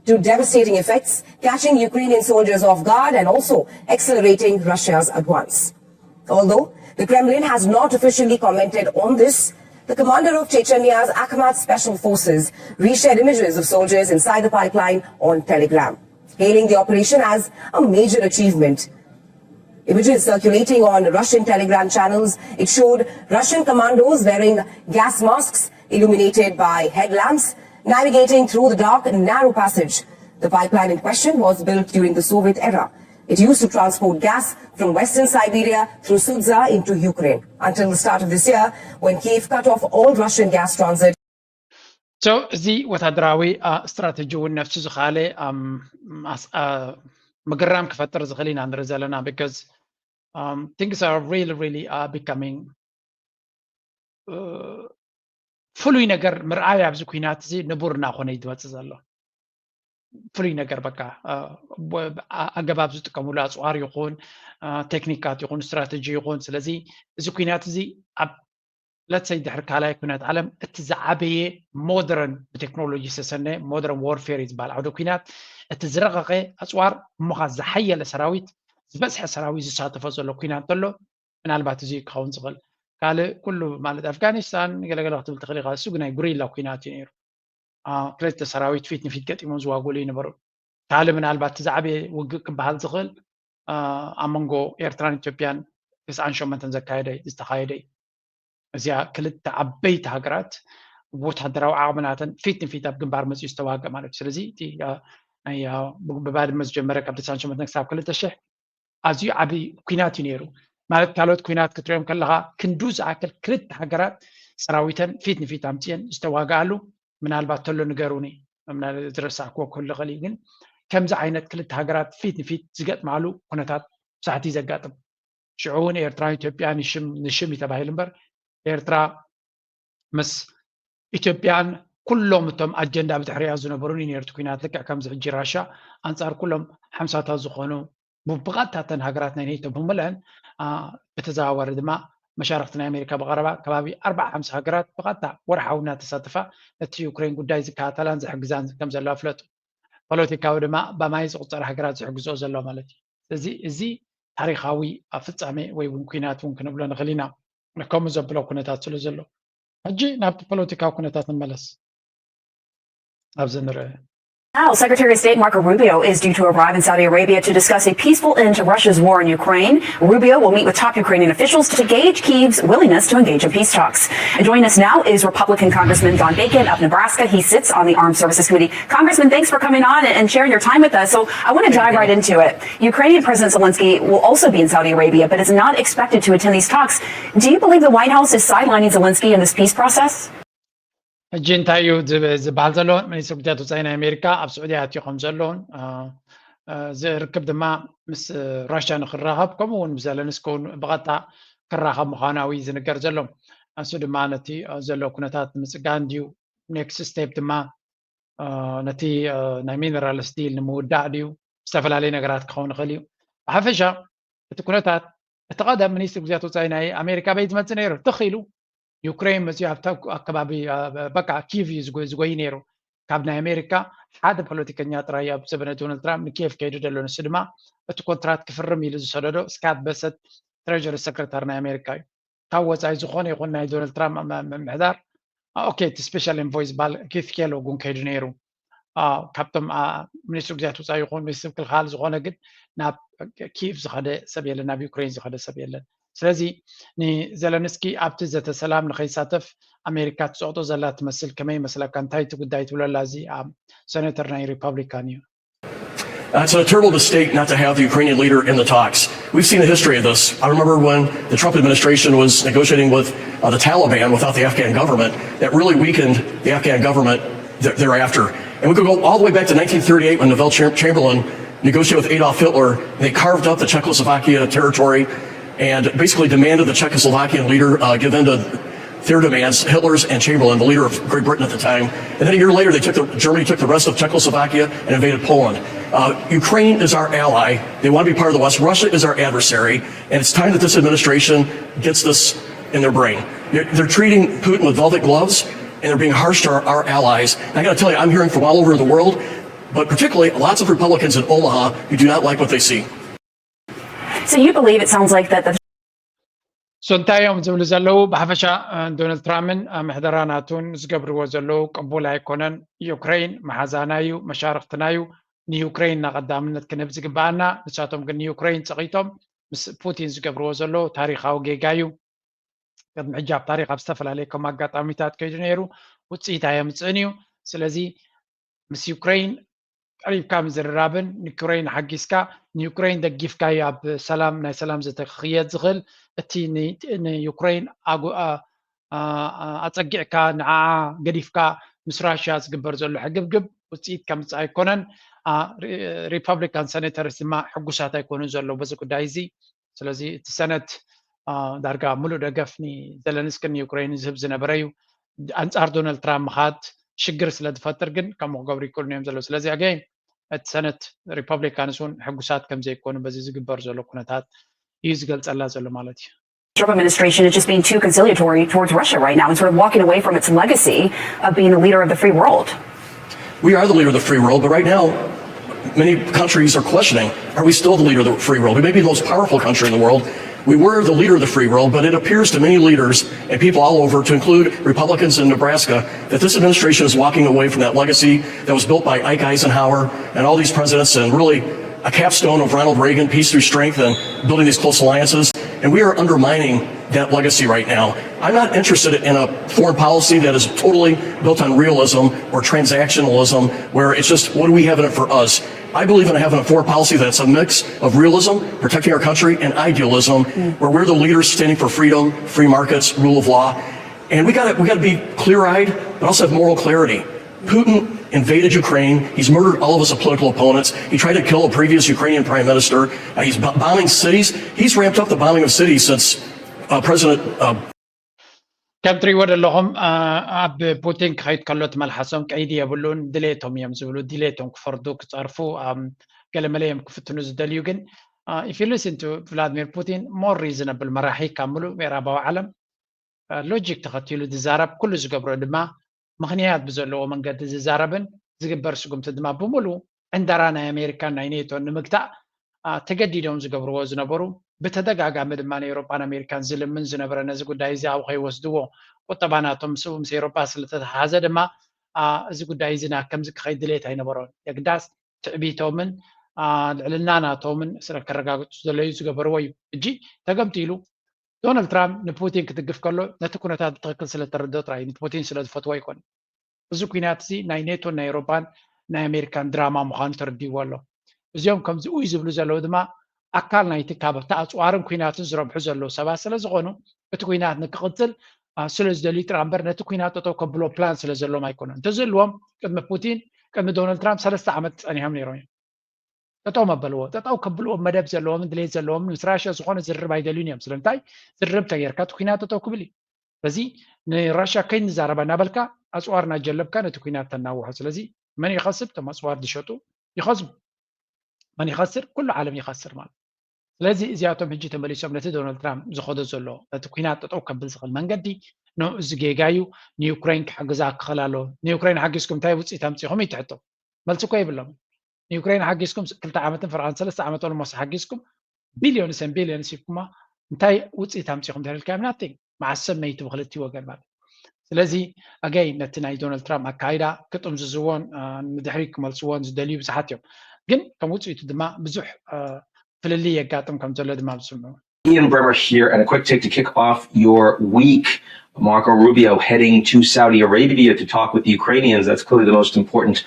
to devastating effects, catching Ukrainian soldiers off guard and also accelerating Russia's advance. Although the Kremlin has not officially commented on this, the commander of Chechenia's Akhmat Special Forces reshared images of soldiers inside the pipeline on Telegram, hailing the operation as a major achievement. Images circulating on Russian Telegram channels, it showed Russian commandos wearing gas masks, illuminated by headlamps, navigating through the dark, narrow passage. The pipeline in question was built during the Soviet era. It used to transport gas from western Siberia through Sudza into Ukraine. Until the start of this year, when Kyiv cut off all Russian gas transit. So እዚ ወታደራዊ ስትራተጂ እውን ነፍሱ ዝኻለ ምግራም ክፈጥር ዝኽእል ኢና ንርኢ ዘለና። Because things are really really becoming ፍሉይ ነገር ምርኣይ ኣብዚ ኩናት እዚ ንቡር እናኾነ እዩ ዝመፅእ ዘሎ። ፍሉይ ነገር በቃ ኣገባብ ዝጥቀምሉ ኣፅዋር ይኹን ቴክኒካት ይኹን ስትራተጂ ይኹን። ስለዚ እዚ ኩናት እዚ ኣብ let's say ድሕሪ ካልኣይ ኩናት ዓለም እቲ ዝዓበየ ሞደርን ብቴክኖሎጂ ዝተሰነየ ሞደርን ዋርፌር እዩ ዝበሃል ዓውደ ኩናት እቲ ዝረቐቐ ኣፅዋር እሞኻ ዝሓየለ ሰራዊት ዝበዝሐ ሰራዊት ዝሳተፎ ዘሎ ኩናት እንተሎ ምናልባት እዚ ክኸውን ዝኽእል ካልእ ኩሉ ማለት ኣፍጋኒስታን ገለገለ ክትብል ትኽእል ኢኻ። እሱ ግን ናይ ጉሪላ ኩናት እዩ ነይሩ። ክልተ ሰራዊት ፊት ንፊት ገጢሞም ዝዋግሉ ይነበሩ። ካልእ ምናልባት እቲ ዝዓበየ ውግእ ክበሃል ዝኽእል ኣብ መንጎ ኤርትራን ኢትዮጵያን ተስዓን ሸሞንተን ዘካየደ ዝተኻየደ እዩ። እዚኣ ክልተ ዓበይቲ ሃገራት ወታደራዊ ዓቕሚ ናተን ፊት ንፊት ኣብ ግንባር መፅኡ ዝተዋግእ ማለት እዩ። ስለዚ ብባድመ ዝጀመረ ካብ ተስዓን ሸሞንተን ክሳብ ክልተ ሽሕ ኣዝዩ ዓብዪ ኩናት እዩ ነይሩ። ማለት ካልኦት ኩናት ክትሪኦም ከለኻ ክንዱ ዝኣክል ክልተ ሃገራት ሰራዊተን ፊት ንፊት ኣምፅየን ዝተዋግኣሉ ምናልባት ተሎ ንገሩኒ ዝረሳዕክዎ ክህሉ ይኽእል እዩ። ግን ከምዚ ዓይነት ክልተ ሃገራት ፊት ንፊት ዝገጥማሉ ኩነታት ብዙሓት እዩ ዘጋጥም። ሽዑ እውን ኤርትራን ኢትዮጵያን ንሽም ንሽም እዩ ተባሂሉ እምበር ኤርትራ ምስ ኢትዮጵያን ኩሎም እቶም ኣጀንዳ ብድሕሪኣ ዝነበሩን እዩ ነይሩ እቲ ኩናት። ልክዕ ከምዚ ሕጂ ራሻ ኣንጻር ኩሎም ሓምሳታት ዝኾኑ ብቐጥታ እተን ሃገራት ናይ ኔቶ ብምልአን ብተዘዋዋሪ ድማ መሻርክቲ ናይ ኣሜሪካ ብቐረባ ከባቢ ኣርባዓ ሓምሳ ሃገራት ብቐጥታ ወርሓዊ እናተሳተፋ ነቲ ዩክሬን ጉዳይ ዝከታተላን ዝሕግዛን ከም ዘለዋ ፍለጡ። ፖለቲካዊ ድማ ብማይ ዝቑጸር ሃገራት ዝሕግዝኦ ዘለዋ ማለት እዩ። ስለዚ እዚ ታሪኻዊ ፍጻሜ ወይ እውን ኩናት እውን ክንብሎ ንኽእል ኢና። ከምኡ ዘብሎ ኩነታት ስለ ዘሎ ሕጂ ናብቲ ፖለቲካዊ ኩነታት ንመለስ። ኣብዚ ንርአ Now, Secretary of State Marco Rubio is due to arrive in Saudi Arabia to discuss a peaceful end to Russia's war in Ukraine. Rubio will meet with top Ukrainian officials to gauge Kyiv's willingness to engage in peace talks. And joining us now is Republican Congressman Don Bacon of Nebraska. He sits on the Armed Services Committee. Congressman, thanks for coming on and sharing your time with us. So I want to dive right into it. Ukrainian President Zelensky will also be in Saudi Arabia, but is not expected to attend these talks. Do you believe the White House is sidelining Zelensky in this peace process? ሕጂ እንታይ እዩ ዝበሃል ዘሎ? ሚኒስትር ጉዳያት ወፃኢ ናይ ኣሜሪካ ኣብ ስዑዲ ኣትዩ ከም ዘሎን እዚ ርክብ ድማ ምስ ራሽያ ንክራኸብ ከምኡ እውን ብዘለንስኪ እውን ብቐጥታ ክራኸብ ምዃናዊ ዝንገር ዘሎ። እሱ ድማ ነቲ ዘሎ ኩነታት ንምፅጋን ድዩ ኔክስት ስቴፕ ድማ ነቲ ናይ ሚነራልስ ዲል ንምውዳእ ድዩ? ዝተፈላለዩ ነገራት ክኸውን ይኽእል እዩ። ብሓፈሻ እቲ ኩነታት እቲ ቀደም ሚኒስትር ጉዳያት ወፃኢ ናይ ኣሜሪካ በይ ዝመፅእ ነይሩ ትኽ ኢሉ ዩክሬን መፅኡ ኣብቲ ኣከባቢ በቃ ኪቭ እዩ ዝጎይ ነይሩ። ካብ ናይ ኣሜሪካ ሓደ ፖለቲከኛ ጥራይ ኣብ ዘበነ ዶናልድ ትራምፕ ንኪየቭ ከይዱ ዘሎ። ንሱ ድማ እቲ ኮንትራት ክፍርም ኢሉ ዝሰደዶ ስካት በሰት ትሬጀሪ ሰክረታሪ ናይ ኣሜሪካ እዩ። ካብ ወፃኢ ዝኾነ ይኹን ናይ ዶናልድ ትራምፕ ምምሕዳር ኦኬ፣ እቲ ስፔሻል ኤንቮይ ዝበሃል ኪት ኬሎግ እውን ከይዱ ነይሩ። ካብቶም ሚኒስትሪ ጉዳያት ወፃኢ ይኹን ሚኒስትሪ ክልኻል ዝኾነ ግን ናብ ኪቭ ዝኸደ ሰብ የለን፣ ናብ ዩክሬን ዝኸደ ሰብ የለን። ስለዚ ንዘለንስኪ ኣብቲ ዘተ ሰላም ንኸይሳተፍ ኣሜሪካ ትፀቕጦ ዘላ ትመስል። ከመይ ይመስለካ? እንታይ እቲ ጉዳይ ትብለላ? እዚ ኣብ ሴኔተር ናይ ሪፐብሊካን እዩ። Uh, it's a terrible mistake not to have the Ukrainian leader in the talks. We've seen the history of this. I remember when the Trump administration was negotiating with uh, the Taliban without the Afghan government, that really weakened the Afghan government th- thereafter. And we could go all the way back to nineteen thirty-eight when Neville Cham- Chamberlain negotiated with Adolf Hitler. They carved up the Czechoslovakia territory and basically demanded the Czechoslovakian leader uh, give in to their demands, Hitler's and Chamberlain, the leader of Great Britain at the time. And then a year later, they took the, Germany took the rest of Czechoslovakia and invaded Poland. Uh, Ukraine is our ally. They want to be part of the West. Russia is our adversary. And it's time that this administration gets this in their brain. They're, they're treating Putin with velvet gloves, and they're being harsh to our, our allies. And I got to tell you, I'm hearing from all over the world, but particularly lots of Republicans in Omaha who do not like what they see. So you believe it sounds like that the So እንታይ እዮም ዝብሉ ዘለዉ? ብሓፈሻ ዶናልድ ትራምፕን ምሕደራ ናቱን ዝገብርዎ ዘለዉ ቅቡል ኣይኮነን። ዩክሬን መሓዛና እዩ፣ መሻርክትና እዩ። ንዩክሬን ኢና ቀዳምነት ክንህብ ዝግበኣና። ንሳቶም ግን ንዩክሬን ፀቒጦም ምስ ፑቲን ዝገብርዎ ዘለዉ ታሪካዊ ጌጋ እዩ። ቅድሚ ሕጂ ኣብ ታሪክ ኣብ ዝተፈላለየ ከም ኣጋጣሚታት ከይዱ ነይሩ፣ ውፅኢት ኣየምፅእን እዩ። ስለዚ ምስ ዩክሬን ቀሪብካ ምዝርራብን ንዩክሬን ሓጊዝካ ንዩክሬን ደጊፍካ እዩ ኣብ ሰላም ናይ ሰላም ዘተ ክኽየድ ዝኽእል። እቲ ንዩክሬን ኣጸጊዕካ ንዓዓ ገዲፍካ ምስ ራሽያ ዝግበር ዘሎ ሕግብግብ ውፅኢት ከምፅእ ኣይኮነን። ሪፐብሊካን ሰኔተርስ ድማ ሕጉሳት ኣይኮኑን ዘለዉ በዚ ጉዳይ እዚ። ስለዚ እቲ ሰነት ዳርጋ ሙሉእ ደገፍ ንዘለንስክን ንዩክሬን ዝህብ ዝነበረ እዩ። ኣንፃር ዶናልድ ትራምፕ ምኻድ ሽግር ስለ ዝፈጥር ግን ከምኡ ክገብሩ ይክእሉን እዮም ዘለዉ። ስለዚ ኣገይን እቲ ሰነት ሪፐብሊካንስ እውን ሕጉሳት ከም ዘይኮኑ በዚ ዝግበር ዘሎ ኩነታት እዩ ዝገልፀላ ዘሎ ማለት እዩ። Trump administration is just being too conciliatory towards Russia right now and sort of walking away from its legacy of being the leader of the free world. We are the leader of the free world, but right now, many countries are questioning, are we still the leader of the free world? We may be the most powerful country in the world. We were the leader of the free world, but it appears to many leaders and people all over, to include Republicans in Nebraska, that this administration is walking away from that legacy that was built by Ike Eisenhower and all these presidents and really a capstone of Ronald Reagan, peace through strength, and building these close alliances. And we are undermining that legacy right now. I'm not interested in a foreign policy that is totally built on realism or transactionalism, where it's just, what do we have in it for us? I believe in having a foreign policy that's a mix of realism, protecting our country, and idealism, where we're the leaders standing for freedom, free markets, rule of law. And we got we got to be clear-eyed, but also have moral clarity. Putin invaded Ukraine. He's murdered all of his political opponents. He tried to kill a previous Ukrainian prime minister. Uh, he's b- bombing cities. He's ramped up the bombing of cities since uh, President uh, ከም ትሪእዎ ዘለኹም ኣብ ፑቲን ክኸይድ ከሎ ትመልሓሶም ቀይዲ የብሉን። ድሌቶም እዮም ዝብሉ፣ ድሌቶም ክፈርዱ ክፀርፉ ገለመለ እዮም ክፍትኑ ዝደልዩ። ግን if you listen to Vladimir Putin, more reasonable መራሒ ካብ ምሉእ ምዕራባዊ ዓለም ሎጂክ ተኸቲሉ ዝዛረብ፣ ኩሉ ዝገብሮ ድማ ምኽንያት ብዘለዎ መንገዲ ዝዛረብን ዝግበር ስጉምቲ ድማ ብምሉእ ዕንደራ ናይ ኣሜሪካን ናይ ኔቶን ንምግታእ ተገዲዶም ዝገብርዎ ዝነበሩ፣ ብተደጋጋሚ ድማ ንኤውሮጳን ኣሜሪካን ዝልምን ዝነበረ ነዚ ጉዳይ እዚ ኣብኡ ከይወስድዎ፣ ቁጠባ ናቶም ምስኡ ምስ ኤውሮጳ ስለተተሓሓዘ ድማ እዚ ጉዳይ እዚ ናብ ከምዚ ክኸይድ ድሌት ኣይነበሮን። የግዳስ ትዕቢቶምን ልዕልና ናቶምን ስለ ከረጋግፁ ዝደለዩ ዝገበርዎ እዩ። ሕጂ ተገምጢሉ ዶናልድ ትራምፕ ንፑቲን ክድግፍ ከሎ ነቲ ኩነታት ብትኽክል ስለተረድኦ ጥራይ እዩ። ንፑቲን ስለ ዝፈትዎ ኣይኮነን። እዚ ኩናት እዚ ናይ ኔቶን ናይ ኤውሮጳን ናይ ኣሜሪካን ድራማ ምዃኑ ተረዲእዎ ኣሎ። እዚኦም ከምዚ ኡይ ዝብሉ ዘለዉ ድማ ኣካል ናይቲ ካብ እቲ ኣፅዋርን ኩናትን ዝረብሑ ዘለዉ ሰባት ስለ ዝኾኑ እቲ ኩናት ንክቕፅል ስለ ዝደልዩ ጥራ እምበር ነቲ ኩናት ጠጠው ከብሎ ፕላን ስለ ዘለዎም ኣይኮነን። እንተዝህልዎም ቅድሚ ፑቲን ቅድሚ ዶናልድ ትራምፕ ሰለስተ ዓመት ፀኒሖም ነይሮም እዮም። ጠጠው መበልዎ። ጠጠው ከብልዎ መደብ ዘለዎምን ድሌት ዘለዎምን ምስ ራሽያ ዝኾነ ዝርርብ ኣይደልዩን እዮም። ስለምንታይ? ዝርርብ ተጌርካ እቲ ኩናት ጠጠው ክብል እዩ። በዚ ንራሽያ ከይንዛረባ እናበልካ ኣፅዋር እናጀለብካ ነቲ ኩናት ተናውሖ። ስለዚ መን ይኸስብ? እቶም ኣፅዋር ዝሸጡ ይኸስቡ። መን ይኸስር? ኩሉ ዓለም ይኸስር ማለት። ስለዚ እዚኣቶም ሕጂ ተመሊሶም ነቲ ዶናልድ ትራምፕ ዝኸዶ ዘሎ ነቲ ኩናት ጠጠው ከብል ዝኽእል መንገዲ፣ ኖ፣ እዚ ጌጋ እዩ፣ ንዩክሬን ክሕግዛ ክኽእል ኣለዎ። ንዩክሬን ሓጊዝኩም እንታይ ውፅኢት ኣምፂኹም እዩ ትሕቶ። መልሲ እኮ የብሎም። ንዩክሬን ሓጊዝኩም ክልተ ዓመትን ፍርቓን ሰለስተ ዓመት ኦልሞስ ሓጊዝኩም ቢልዮንስ ን ቢልዮንስ ሂብኩማ እንታይ ውፅኢት ኣምፂኹም ተልካዮም ናቲንግ። መዓስ ሰብ መይቱ ብክልቲ ወገን ማለት። ስለዚ ኣገይ ነቲ ናይ ዶናልድ ትራምፕ ኣካይዳ ክጥምዝዝዎን ንድሕሪ ክመልስዎን ዝደልዩ ብዙሓት እዮም። ግን ከም ውፅኢቱ ድማ ብዙሕ ፍልልይ የጋጥም ከም ዘሎ ድማ ዝስምዑ። Ian Bremmer here, and a quick take to kick off your week. Marco Rubio heading to Saudi Arabia to talk with the Ukrainians. That's clearly the most important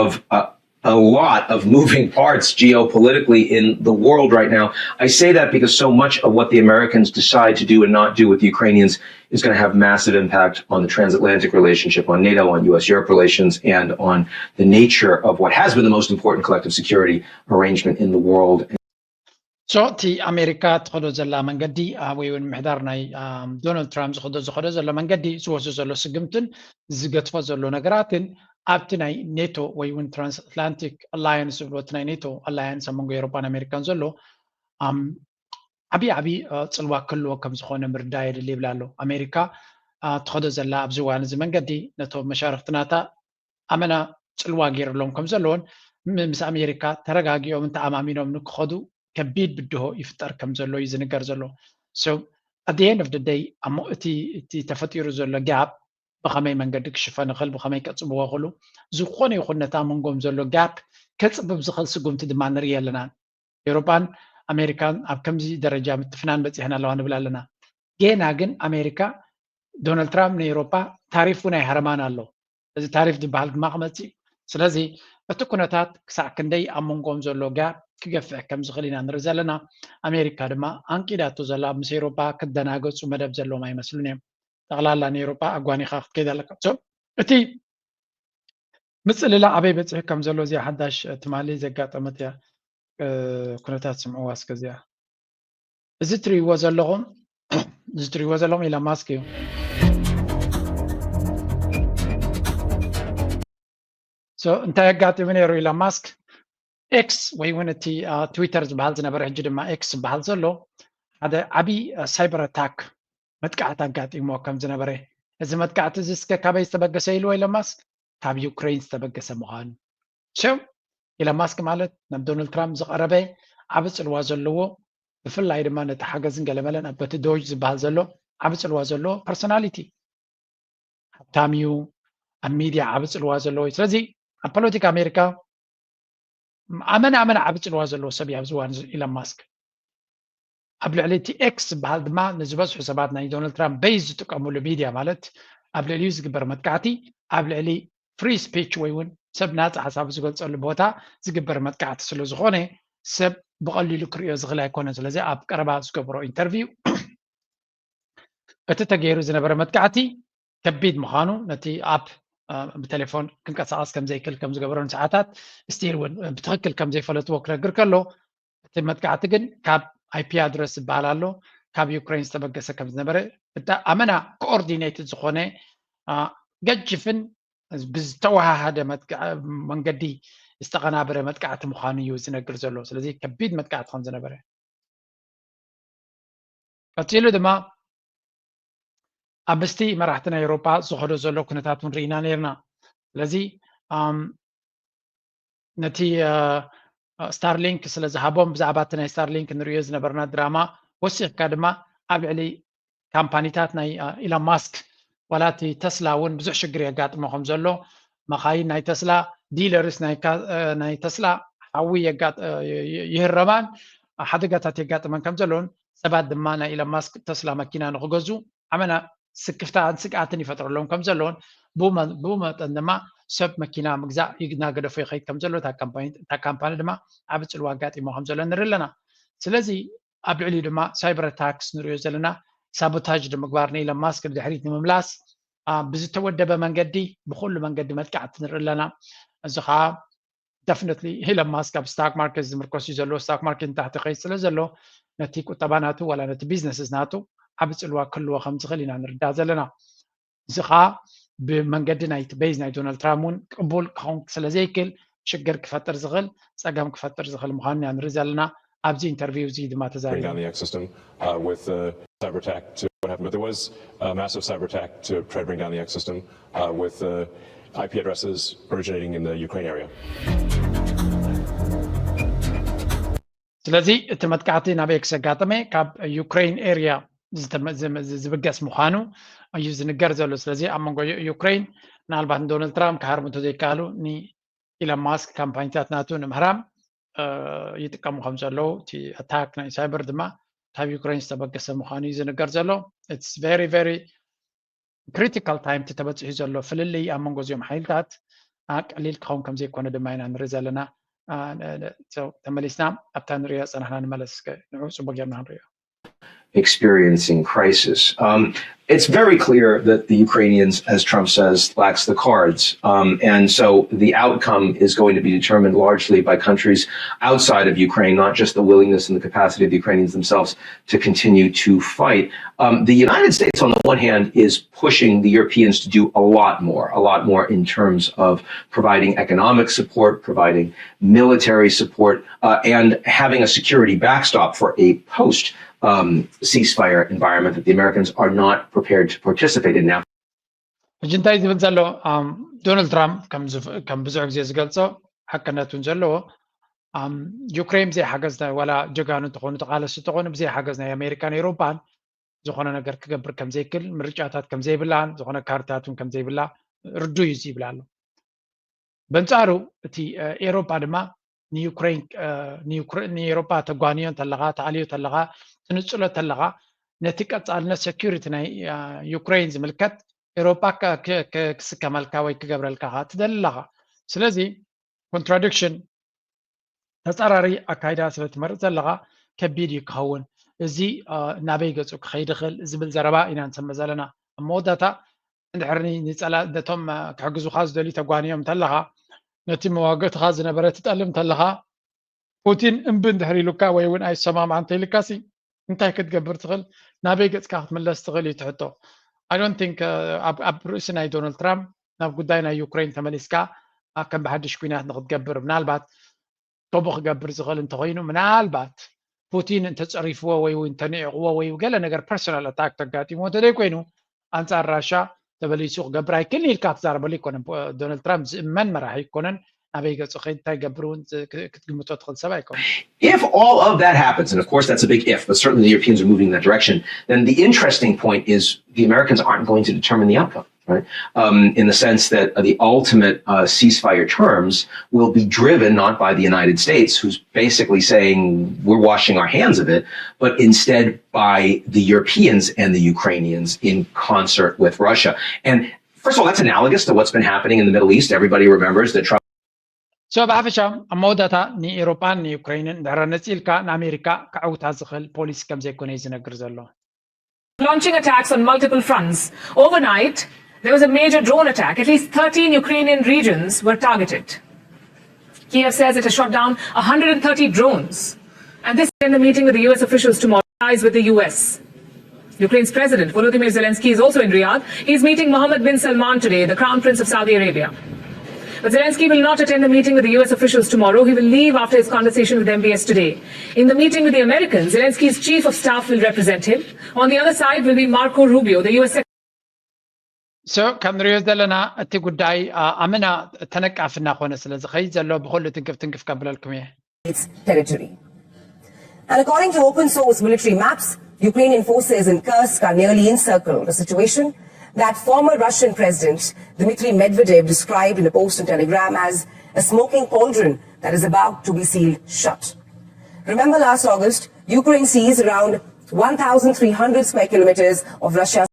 of uh, a lot of moving parts geopolitically in the world right now. I say that because so much of what the Americans decide to do and not do with the Ukrainians is going to have massive impact on the transatlantic relationship, on NATO, on U S Europe relations, and on the nature of what has been the most important collective security arrangement in the world. So እቲ ኣሜሪካ ትኸዶ ዘላ መንገዲ ወይ እውን ምሕዳር ናይ ዶናልድ ትራምፕ ዝኸዶ ዝኸዶ ዘሎ መንገዲ ዝወስዶ ዘሎ ስግምትን ዝገትፎ ዘሎ ነገራትን ኣብቲ ናይ ኔቶ ወይ እውን ትራንስኣትላንቲክ ኣላያንስ ዝብሎ እቲ ናይ ኔቶ ኣላያንስ ኣብ መንጎ ኤሮፓን ኣሜሪካን ዘሎ ዓብዪ ዓብዪ ፅልዋ ክህልዎ ከም ዝኾነ ምርዳእ የድሊ ይብል ኣሎ። ኣሜሪካ ትኸዶ ዘላ ኣብዚ እዋን እዚ መንገዲ ነቶም መሻርክትናታ ኣመና ፅልዋ ገይርሎም ከም ዘለዎን ምስ ኣሜሪካ ተረጋጊኦም እንተኣማሚኖም ንክኸዱ ከቢድ ብድሆ ይፍጠር ከም ዘሎ እዩ ዝንገር ዘሎ። So at the end of the day እሞ እቲ እቲ ተፈጢሩ ዘሎ ጋፕ ብኸመይ መንገዲ ክሽፈን ይኽእል፣ ብኸመይ ከፅብዎ ይኽእሉ፣ ዝኾነ ይኹን ነታ መንጎም ዘሎ ጋፕ ከፅብብ ዝኽእል ስጉምቲ ድማ ንርኢ ኣለና። ኤውሮጳን ኣሜሪካን ኣብ ከምዚ ደረጃ ምትፍናን በፂሐን ኣለዋ ንብል ኣለና። ጌና ግን ኣሜሪካ ዶናልድ ትራምፕ ንኤውሮጳ ታሪፍ እውን ኣይሃረማን ኣሎ። እዚ ታሪፍ ዝበሃል ድማ ክመፅእ እዩ። ስለዚ እቲ ኩነታት ክሳዕ ክንደይ ኣብ መንጎም ዘሎ ጋፕ ክገፍሕ ከም ዝኽእል ኢና ንርኢ ዘለና። ኣሜሪካ ድማ ኣንቂዳቶ ዘላ ምስ ኤውሮጳ ክደናገፁ መደብ ዘለዎም ኣይመስሉን እዮም። ጠቕላላ ንኤውሮጳ ኣጓኒኻ ክትከይድ ኣለካ። እቲ ምፅልላ ኣበይ በፂሑ ከም ዘሎ እዚኣ ሓዳሽ ትማሊ ዘጋጠመት እያ። ኩነታት ስምዕዋ እስከ እዚኣ። እዚ ትርእይዎ ዘለኹም እዚ ትርእይዎ ዘለኹም ኢሎን ማስክ እዩ። So እንታይ ኣጋጢሙ ነይሩ ኢሎን ማስክ? ኤክስ ወይ እውን እቲ ትዊተር ዝበሃል ዝነበረ ሕጂ ድማ ኤክስ ዝበሃል ዘሎ ሓደ ዓብዪ ሳይበር ኣታክ መጥቃዕቲ ኣጋጢምዎ ከም ዝነበረ፣ እዚ መጥቃዕቲ እዚ እስከ ካበይ ዝተበገሰ ኢልዎ ኢሎን ማስክ? ካብ ዩክሬን ዝተበገሰ ምዃኑ። So ኢሎን ማስክ ማለት ናብ ዶናልድ ትራምፕ ዝቐረበ ዓቢ ፅልዋ ዘለዎ ብፍላይ ድማ ነቲ ሓገዝን ገለመለን ኣብ በቲ ዶጅ ዝበሃል ዘሎ ዓቢ ፅልዋ ዘለዎ ፐርሶናሊቲ ሃብታም እዩ፣ ኣብ ሚድያ ዓቢ ፅልዋ ዘለዎ እዩ። ስለዚ ኣብ ፖለቲካ ኣሜሪካ ኣመና ኣመና ዓቢ ፅልዋ ዘለዎ ሰብ እዩ ኣብዚ እዋን እዚ ኢሎን ማስክ። ኣብ ልዕሊ እቲ ኤክስ ዝበሃል ድማ ንዝበዝሑ ሰባት ናይ ዶናልድ ትራምፕ ቤዝ ዝጥቀምሉ ሚድያ ማለት ኣብ ልዕሊኡ ዝግበር መጥቃዕቲ ኣብ ልዕሊ ፍሪ ስፒች ወይ እውን ሰብ ናፃ ሓሳቡ ዝገልፀሉ ቦታ ዝግበር መጥቃዕቲ ስለ ዝኾነ ሰብ ብቐሊሉ ክርእዮ ዝኽእል ኣይኮነን። ስለዚ ኣብ ቀረባ ዝገብሮ ኢንተርቪው እቲ ተገይሩ ዝነበረ መጥቃዕቲ ከቢድ ምዃኑ ነቲ ኣፕ ብቴሌፎን ክንቀሳቐስ ከም ዘይክእል ከም ዝገበሮ ንሰዓታት ስቲል እውን ብትኽክል ከም ዘይፈለጥዎ ክነግር ከሎ እቲ መጥቃዕቲ ግን ካብ ኣይፒ ኣድረስ ዝበሃል ኣሎ ካብ ዩክሬን ዝተበገሰ ከም ዝነበረ ኣመና ኮኦርዲኔትድ ዝኾነ ገጅፍን ብዝተወሃሃደ መንገዲ ዝተቐናበረ መጥቃዕቲ ምዃኑ እዩ ዝነግር ዘሎ። ስለዚ ከቢድ መጥቃዕቲ ከም ዝነበረ ቀፂሉ ድማ ኣብ ምስቲ መራሕቲ ናይ ኤውሮጳ ዝኸዶ ዘሎ ኩነታት እውን ርኢና ነርና። ስለዚ ነቲ ስታርሊንክ ስለ ዝሃቦም ብዛዕባ እቲ ናይ ስታርሊንክ ንሪኦ ዝነበርና ድራማ ወሲኽካ ድማ ኣብ ልዕሊ ካምፓኒታት ናይ ኢሎን ማስክ ዋላ እቲ ተስላ እውን ብዙሕ ሽግር የጋጥሞ ከም ዘሎ መኻይን ናይ ተስላ ዲለርስ ናይ ተስላ ሓዊ ይህረማን ሓደጋታት የጋጥመን ከም ዘለውን ሰባት ድማ ናይ ኢሎን ማስክ ተስላ መኪና ንክገዙ ኣመና ስክፍታን ስግኣትን ይፈጥረሎም ከም ዘለውን ብኡ መጠን ድማ ሰብ መኪና ምግዛእ እናገደፎ ይኸይድ ከም ዘሎ እታ ካምፓኒ ድማ ዓቢ ፅልዋ ኣጋጢሞ ከም ዘሎ ንርኢ ኣለና። ስለዚ ኣብ ልዕሊኡ ድማ ሳይበር ኣታክስ ንሪኦ ዘለና ሳቦታጅ ንምግባር ንኢሎን ማስክ ንድሕሪት ንምምላስ ብዝተወደበ መንገዲ ብኩሉ መንገዲ መጥቃዕቲ ንርኢ ኣለና። እዚ ከዓ ደፍነትሊ ኢሎን ማስክ ኣብ ስታክ ማርኬት ዝምርኮስ እዩ ዘለዎ። ስታክ ማርኬት ንታሕቲ ከይድ ስለ ዘሎ ነቲ ቁጠባ ናቱ ዋላ ነቲ ቢዝነስስ ናቱ ዓቢ ፅልዋ ክህልዎ ከም ዝኽእል ኢና ንርዳእ ዘለና። እዚ ከዓ ብመንገዲ ናይቲ ቤዝ ናይ ዶናልድ ትራምፕ እውን ቅቡል ክኸውን ስለ ዘይክእል ሽግር ክፈጥር ዝኽእል ፀገም ክፈጥር ዝኽእል ምዃኑ ኢና ንርኢ ዘለና። ኣብዚ ኢንተርቪው እዚ ድማ bring down the X system uh, with a cyber attack to what happened. But there was a massive cyber attack to try to bring down the X system uh, with uh, I P addresses originating in the Ukraine area. ስለዚ እቲ መጥቃዕቲ ናብ ኤክስ ዘጋጠመ ካብ ዩክሬን ኤርያ ዝብገስ ምዃኑ እዩ ዝንገር ዘሎ። ስለዚ ኣብ መንጎ ዩክሬን ምናልባት ንዶናልድ ትራምፕ ክሃርሙ እንተዘይከኣሉ ንኢሎን ማስክ ካምፓኒታት ናቱ ንምህራም ይጥቀሙ ከም ዘለዉ እቲ ኣታክ ናይ ሳይበር ድማ ካብ ዩክሬን ዝተበገሰ ምዃኑ እዩ ዝንገር ዘሎ። It's very very critical time ተበፂሑ ዘሎ ፍልልይ ኣብ መንጎ እዚኦም ሓይልታት ቀሊል ክኸውን ከም ዘይኮነ ድማ ኢና ንርኢ ዘለና። ተመሊስና ኣብታ ንሪኦ ፀናሕና ንመለስ። ንዑ ፅቡቅ ጌርና ንሪኦ። Experiencing crisis. Um, it's very clear that the Ukrainians, as Trump says, lacks the cards. Um, and so the outcome is going to be determined largely by countries outside of Ukraine, not just the willingness and the capacity of the Ukrainians themselves to continue to fight. Um, the United States, on the one hand, is pushing the Europeans to do a lot more, a lot more in terms of providing economic support, providing military support, uh, and having a security backstop for a post um, ceasefire environment that the Americans are not prepared to participate in now. ሕጂ እንታይ ዝብል ዘሎ ዶናልድ ትራምፕ ከም ብዙሕ ግዜ ዝገልጾ ሓቅነት እውን ዘለዎ ዩክሬን ብዘይ ሓገዝ ዋላ ጀጋኑ እንተኾኑ ተቃለስቲ እንተኾኑ ብዘይ ሓገዝ ናይ ኣሜሪካን ኤውሮፓን ዝኾነ ነገር ክገብር ከም ዘይክል ምርጫታት ከም ዘይብላን ዝኾነ ካርታት እውን ከም ዘይብላ ርዱእ እዩ ይብል ኣሎ። በንጻሩ እቲ ኤውሮፓ ድማ ንዩክሬን ንኤውሮፓ ተጓንዮ እንተለኻ ተኣልዮ ተለኻ ትንጽሎ ተለኻ ነቲ ቀጻልነት ሰኪሪቲ ናይ ዩክሬን ዝምልከት ኤውሮፓ ክስከመልካ ወይ ክገብረልካ ትደሊ ኣለኻ። ስለዚ ኮንትራዲክሽን ተጻራሪ ኣካይዳ ስለ ትመርጽ ዘለኻ ከቢድ እዩ ክኸውን። እዚ ናበይ ገጹ ክኸይድ ይኽእል ዝብል ዘረባ ኢና ንሰምዕ ዘለና። ኣብ መወዳእታ እንድሕር ንጸላ ነቶም ክሕግዙኻ ዝደልዩ ተጓንዮም እንተለኻ ነቲ መዋግእትኻ ዝነበረ ትጠልም እንተለኻ ፑቲን እምቢ እንድሕር ኢሉካ ወይ እውን ኣይሰማማዕ እንተኢልካሲ እንታይ ክትገብር ትኽእል? ናበይ ገጽካ ክትምለስ ትኽእል እዩ ትሕቶ። I don't think ኣብ ርእሲ ናይ ዶናልድ ትራምፕ ናብ ጉዳይ ናይ ዩክሬን ተመሊስካ ከም ብሓድሽ ኲናት ንክትገብር ምናልባት ከምኡ ክገብር ዝኽእል እንተኾይኑ ምናልባት ፑቲን እንተፀሪፍዎ ወይ እውን እንተንዒቕዎ ወይ ገለ ነገር ፐርሶናል ኣታክ ተጋጢምዎ እንተዘይኮይኑ ኣንፃር ራሻ ተበሊሱ ክገብር ኣይክእልን ኢልካ ክትዛረበሉ ኣይኮነን። ዶናልድ ትራምፕ ዝእመን መራሒ ኣይኮነን። ኣበይ ገፁ ከይድ እንታይ ገብር እውን ክትግምቶ ትኽእል ሰብ ኣይኮነን። If all of that happens, and of course that's a big if, but certainly the Europeans are moving in that direction, then the interesting point is the Americans aren't going to determine the outcome. Right? Um, in the sense that the ultimate uh, ceasefire terms will be driven not by the United States, who's basically saying we're washing our hands of it, but instead by the Europeans and the Ukrainians in concert with Russia. And first of all, that's analogous to what's been happening in the Middle East. Everybody remembers that Trump So ብሓፈሻ ኣብ መወዳእታ ንኤውሮጳን ንዩክሬንን ድሕረ ነፂልካ ንኣሜሪካ ክዕውታ ዝኽእል ፖሊሲ ከም ዘይኮነ እዩ ዝነግር ዘሎ። Launching attacks on multiple fronts. Overnight, there was a major drone attack. At least thirteen Ukrainian regions were targeted. Kiev says it has shot down one hundred thirty drones. And this in the meeting with the U S officials tomorrow lies with the U S. Ukraine's President Volodymyr Zelensky is also in Riyadh. He's meeting Mohammed bin Salman today, the Crown Prince of Saudi Arabia. But Zelensky will not attend the meeting with the U S officials tomorrow. He will leave after his conversation with M B S today. In the meeting with the Americans, Zelensky's chief of staff will represent him. On the other side will be Marco Rubio, the U S Secretary. So ከም ንሪኦ ዘለና እቲ ጉዳይ ኣመና ተነቃፊ እናኾነ ስለ ዝኸይድ ዘሎ ብኹሉ ትንክፍ ትንክፍ ከብለልኩም እየ። Its territory. And according to open source military maps, Ukrainian forces in Kursk are nearly encircled, a situation that former Russian President Dmitry Medvedev described in a post on Telegram as a smoking cauldron that is about to be sealed shut. Remember last August, Ukraine seized around one thousand three hundred square kilometers of Russia's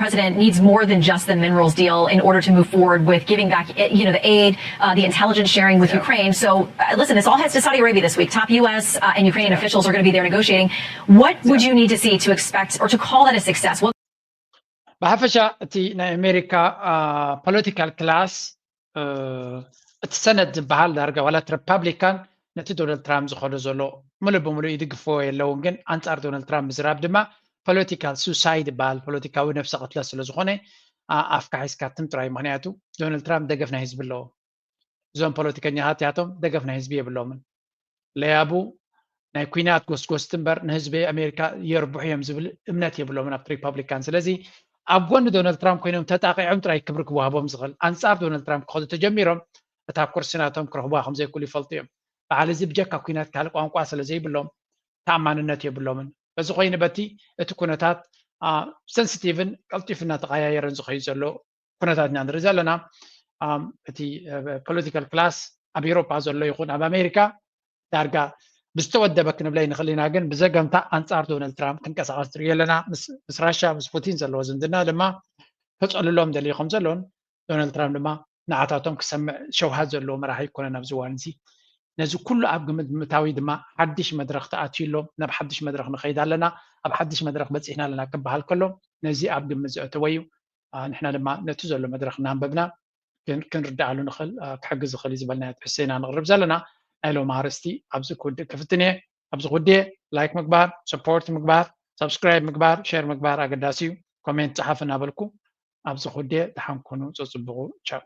president needs more than just the minerals deal in order to move forward with giving back, eh, you know, the aid, uh, the intelligence sharing with Ukraine. So, uh, listen, this all heads to Saudi Arabia this week. Top U S uh, and Ukrainian officials are going to be there negotiating. What would you need to see to expect or to call that a success? What ብሓፈሻ እቲ ናይ ኣሜሪካ ፖለቲካል ክላስ እቲ ሰነድ ዝበሃል ዳርጋ ዋላ እቲ ሪፓብሊካን ነቲ ዶናልድ ትራምፕ ዝኸዶ ዘሎ ሙሉእ ብሙሉእ ይድግፍዎ የለውን፣ ግን ኣንጻር ዶናልድ ትራምፕ ምዝራብ ድማ ፖለቲካል ሱሳይድ ይበሃል። ፖለቲካዊ ነፍሰ ቅትለት ስለ ዝኾነ ኣፍካ ሒዝካ ትም ጥራይ። ምኽንያቱ ዶናልድ ትራምፕ ደገፍ ናይ ህዝቢ ኣለዎ። እዞም ፖለቲከኛታት ያቶም ደገፍ ናይ ህዝቢ የብሎምን። ለያቡ ናይ ኩናት ጎስጎስቲ እምበር ንህዝቢ ኣሜሪካ የርብሑ እዮም ዝብል እምነት የብሎምን ኣብቲ ሪፐብሊካን። ስለዚ ኣብ ጎኒ ዶናልድ ትራምፕ ኮይኖም ተጣቂዖም ጥራይ ክብሪ ክወሃቦም ዝኽእል፣ ኣንጻር ዶናልድ ትራምፕ ክኸዱ ተጀሚሮም እታ ኩርሲ ናቶም ክረኽቡዋ ከም ዘይክእሉ ይፈልጡ እዮም። በዓል እዚ ብጀካ ኩናት ካልእ ቋንቋ ስለ ዘይብሎም ተኣማንነት የብሎምን። በዚ ኮይኑ በቲ እቲ ኩነታት ሰንስቲቭን ቀልጢፉ እናተቀያየረን ዝኸይድ ዘሎ ኩነታት ኢና ንርኢ ዘለና። እቲ ፖለቲካል ክላስ ኣብ ኤሮፓ ዘሎ ይኹን ኣብ ኣሜሪካ ዳርጋ ብዝተወደበ ክንብለ ንኽእል ኢና፣ ግን ብዘገምታ ኣንጻር ዶናልድ ትራምፕ ክንቀሳቐስ ንሪኦ ኣለና። ምስ ራሻ ምስ ፑቲን ዘለዎ ዝምድና ድማ ከጸልሎም ደልዩ ከም ዘሎን ዶናልድ ትራምፕ ድማ ንዓታቶም ክሰምዕ ሸውሃት ዘለዎ መራሒ ኣይኮነን ኣብዚ እዋን እዚ። ነዚ ኩሉ ኣብ ግምት ብምእታዊ ድማ ሓድሽ መድረኽ ተኣትዩ ኣሎ። ናብ ሓድሽ መድረኽ ንኸይድ ኣለና፣ ኣብ ሓድሽ መድረኽ በፂሕና ኣለና ክበሃል ከሎ ነዚ ኣብ ግምት ዘእተወ እዩ። ንሕና ድማ ነቲ ዘሎ መድረኽ እናንበብና ክንርዳኣሉ ንኽእል ክሕግዝ ዝኽእል እዩ ዝበልናዮ ትሕዝቶ ኢና ንቕርብ ዘለና። ናይ ሎም ኣርእስቲ ኣብዚ ክውድእ ክፍትን እየ። ኣብዚ ክውድእ ላይክ ምግባር፣ ሰፖርት ምግባር፣ ሳብስክራይብ ምግባር፣ ሸር ምግባር ኣገዳሲ እዩ። ኮሜንት ጸሓፍ እናበልኩ ኣብዚ ክውድእ ደሓን ኩኑ፣ ጸጽብቑ፣ ቻው።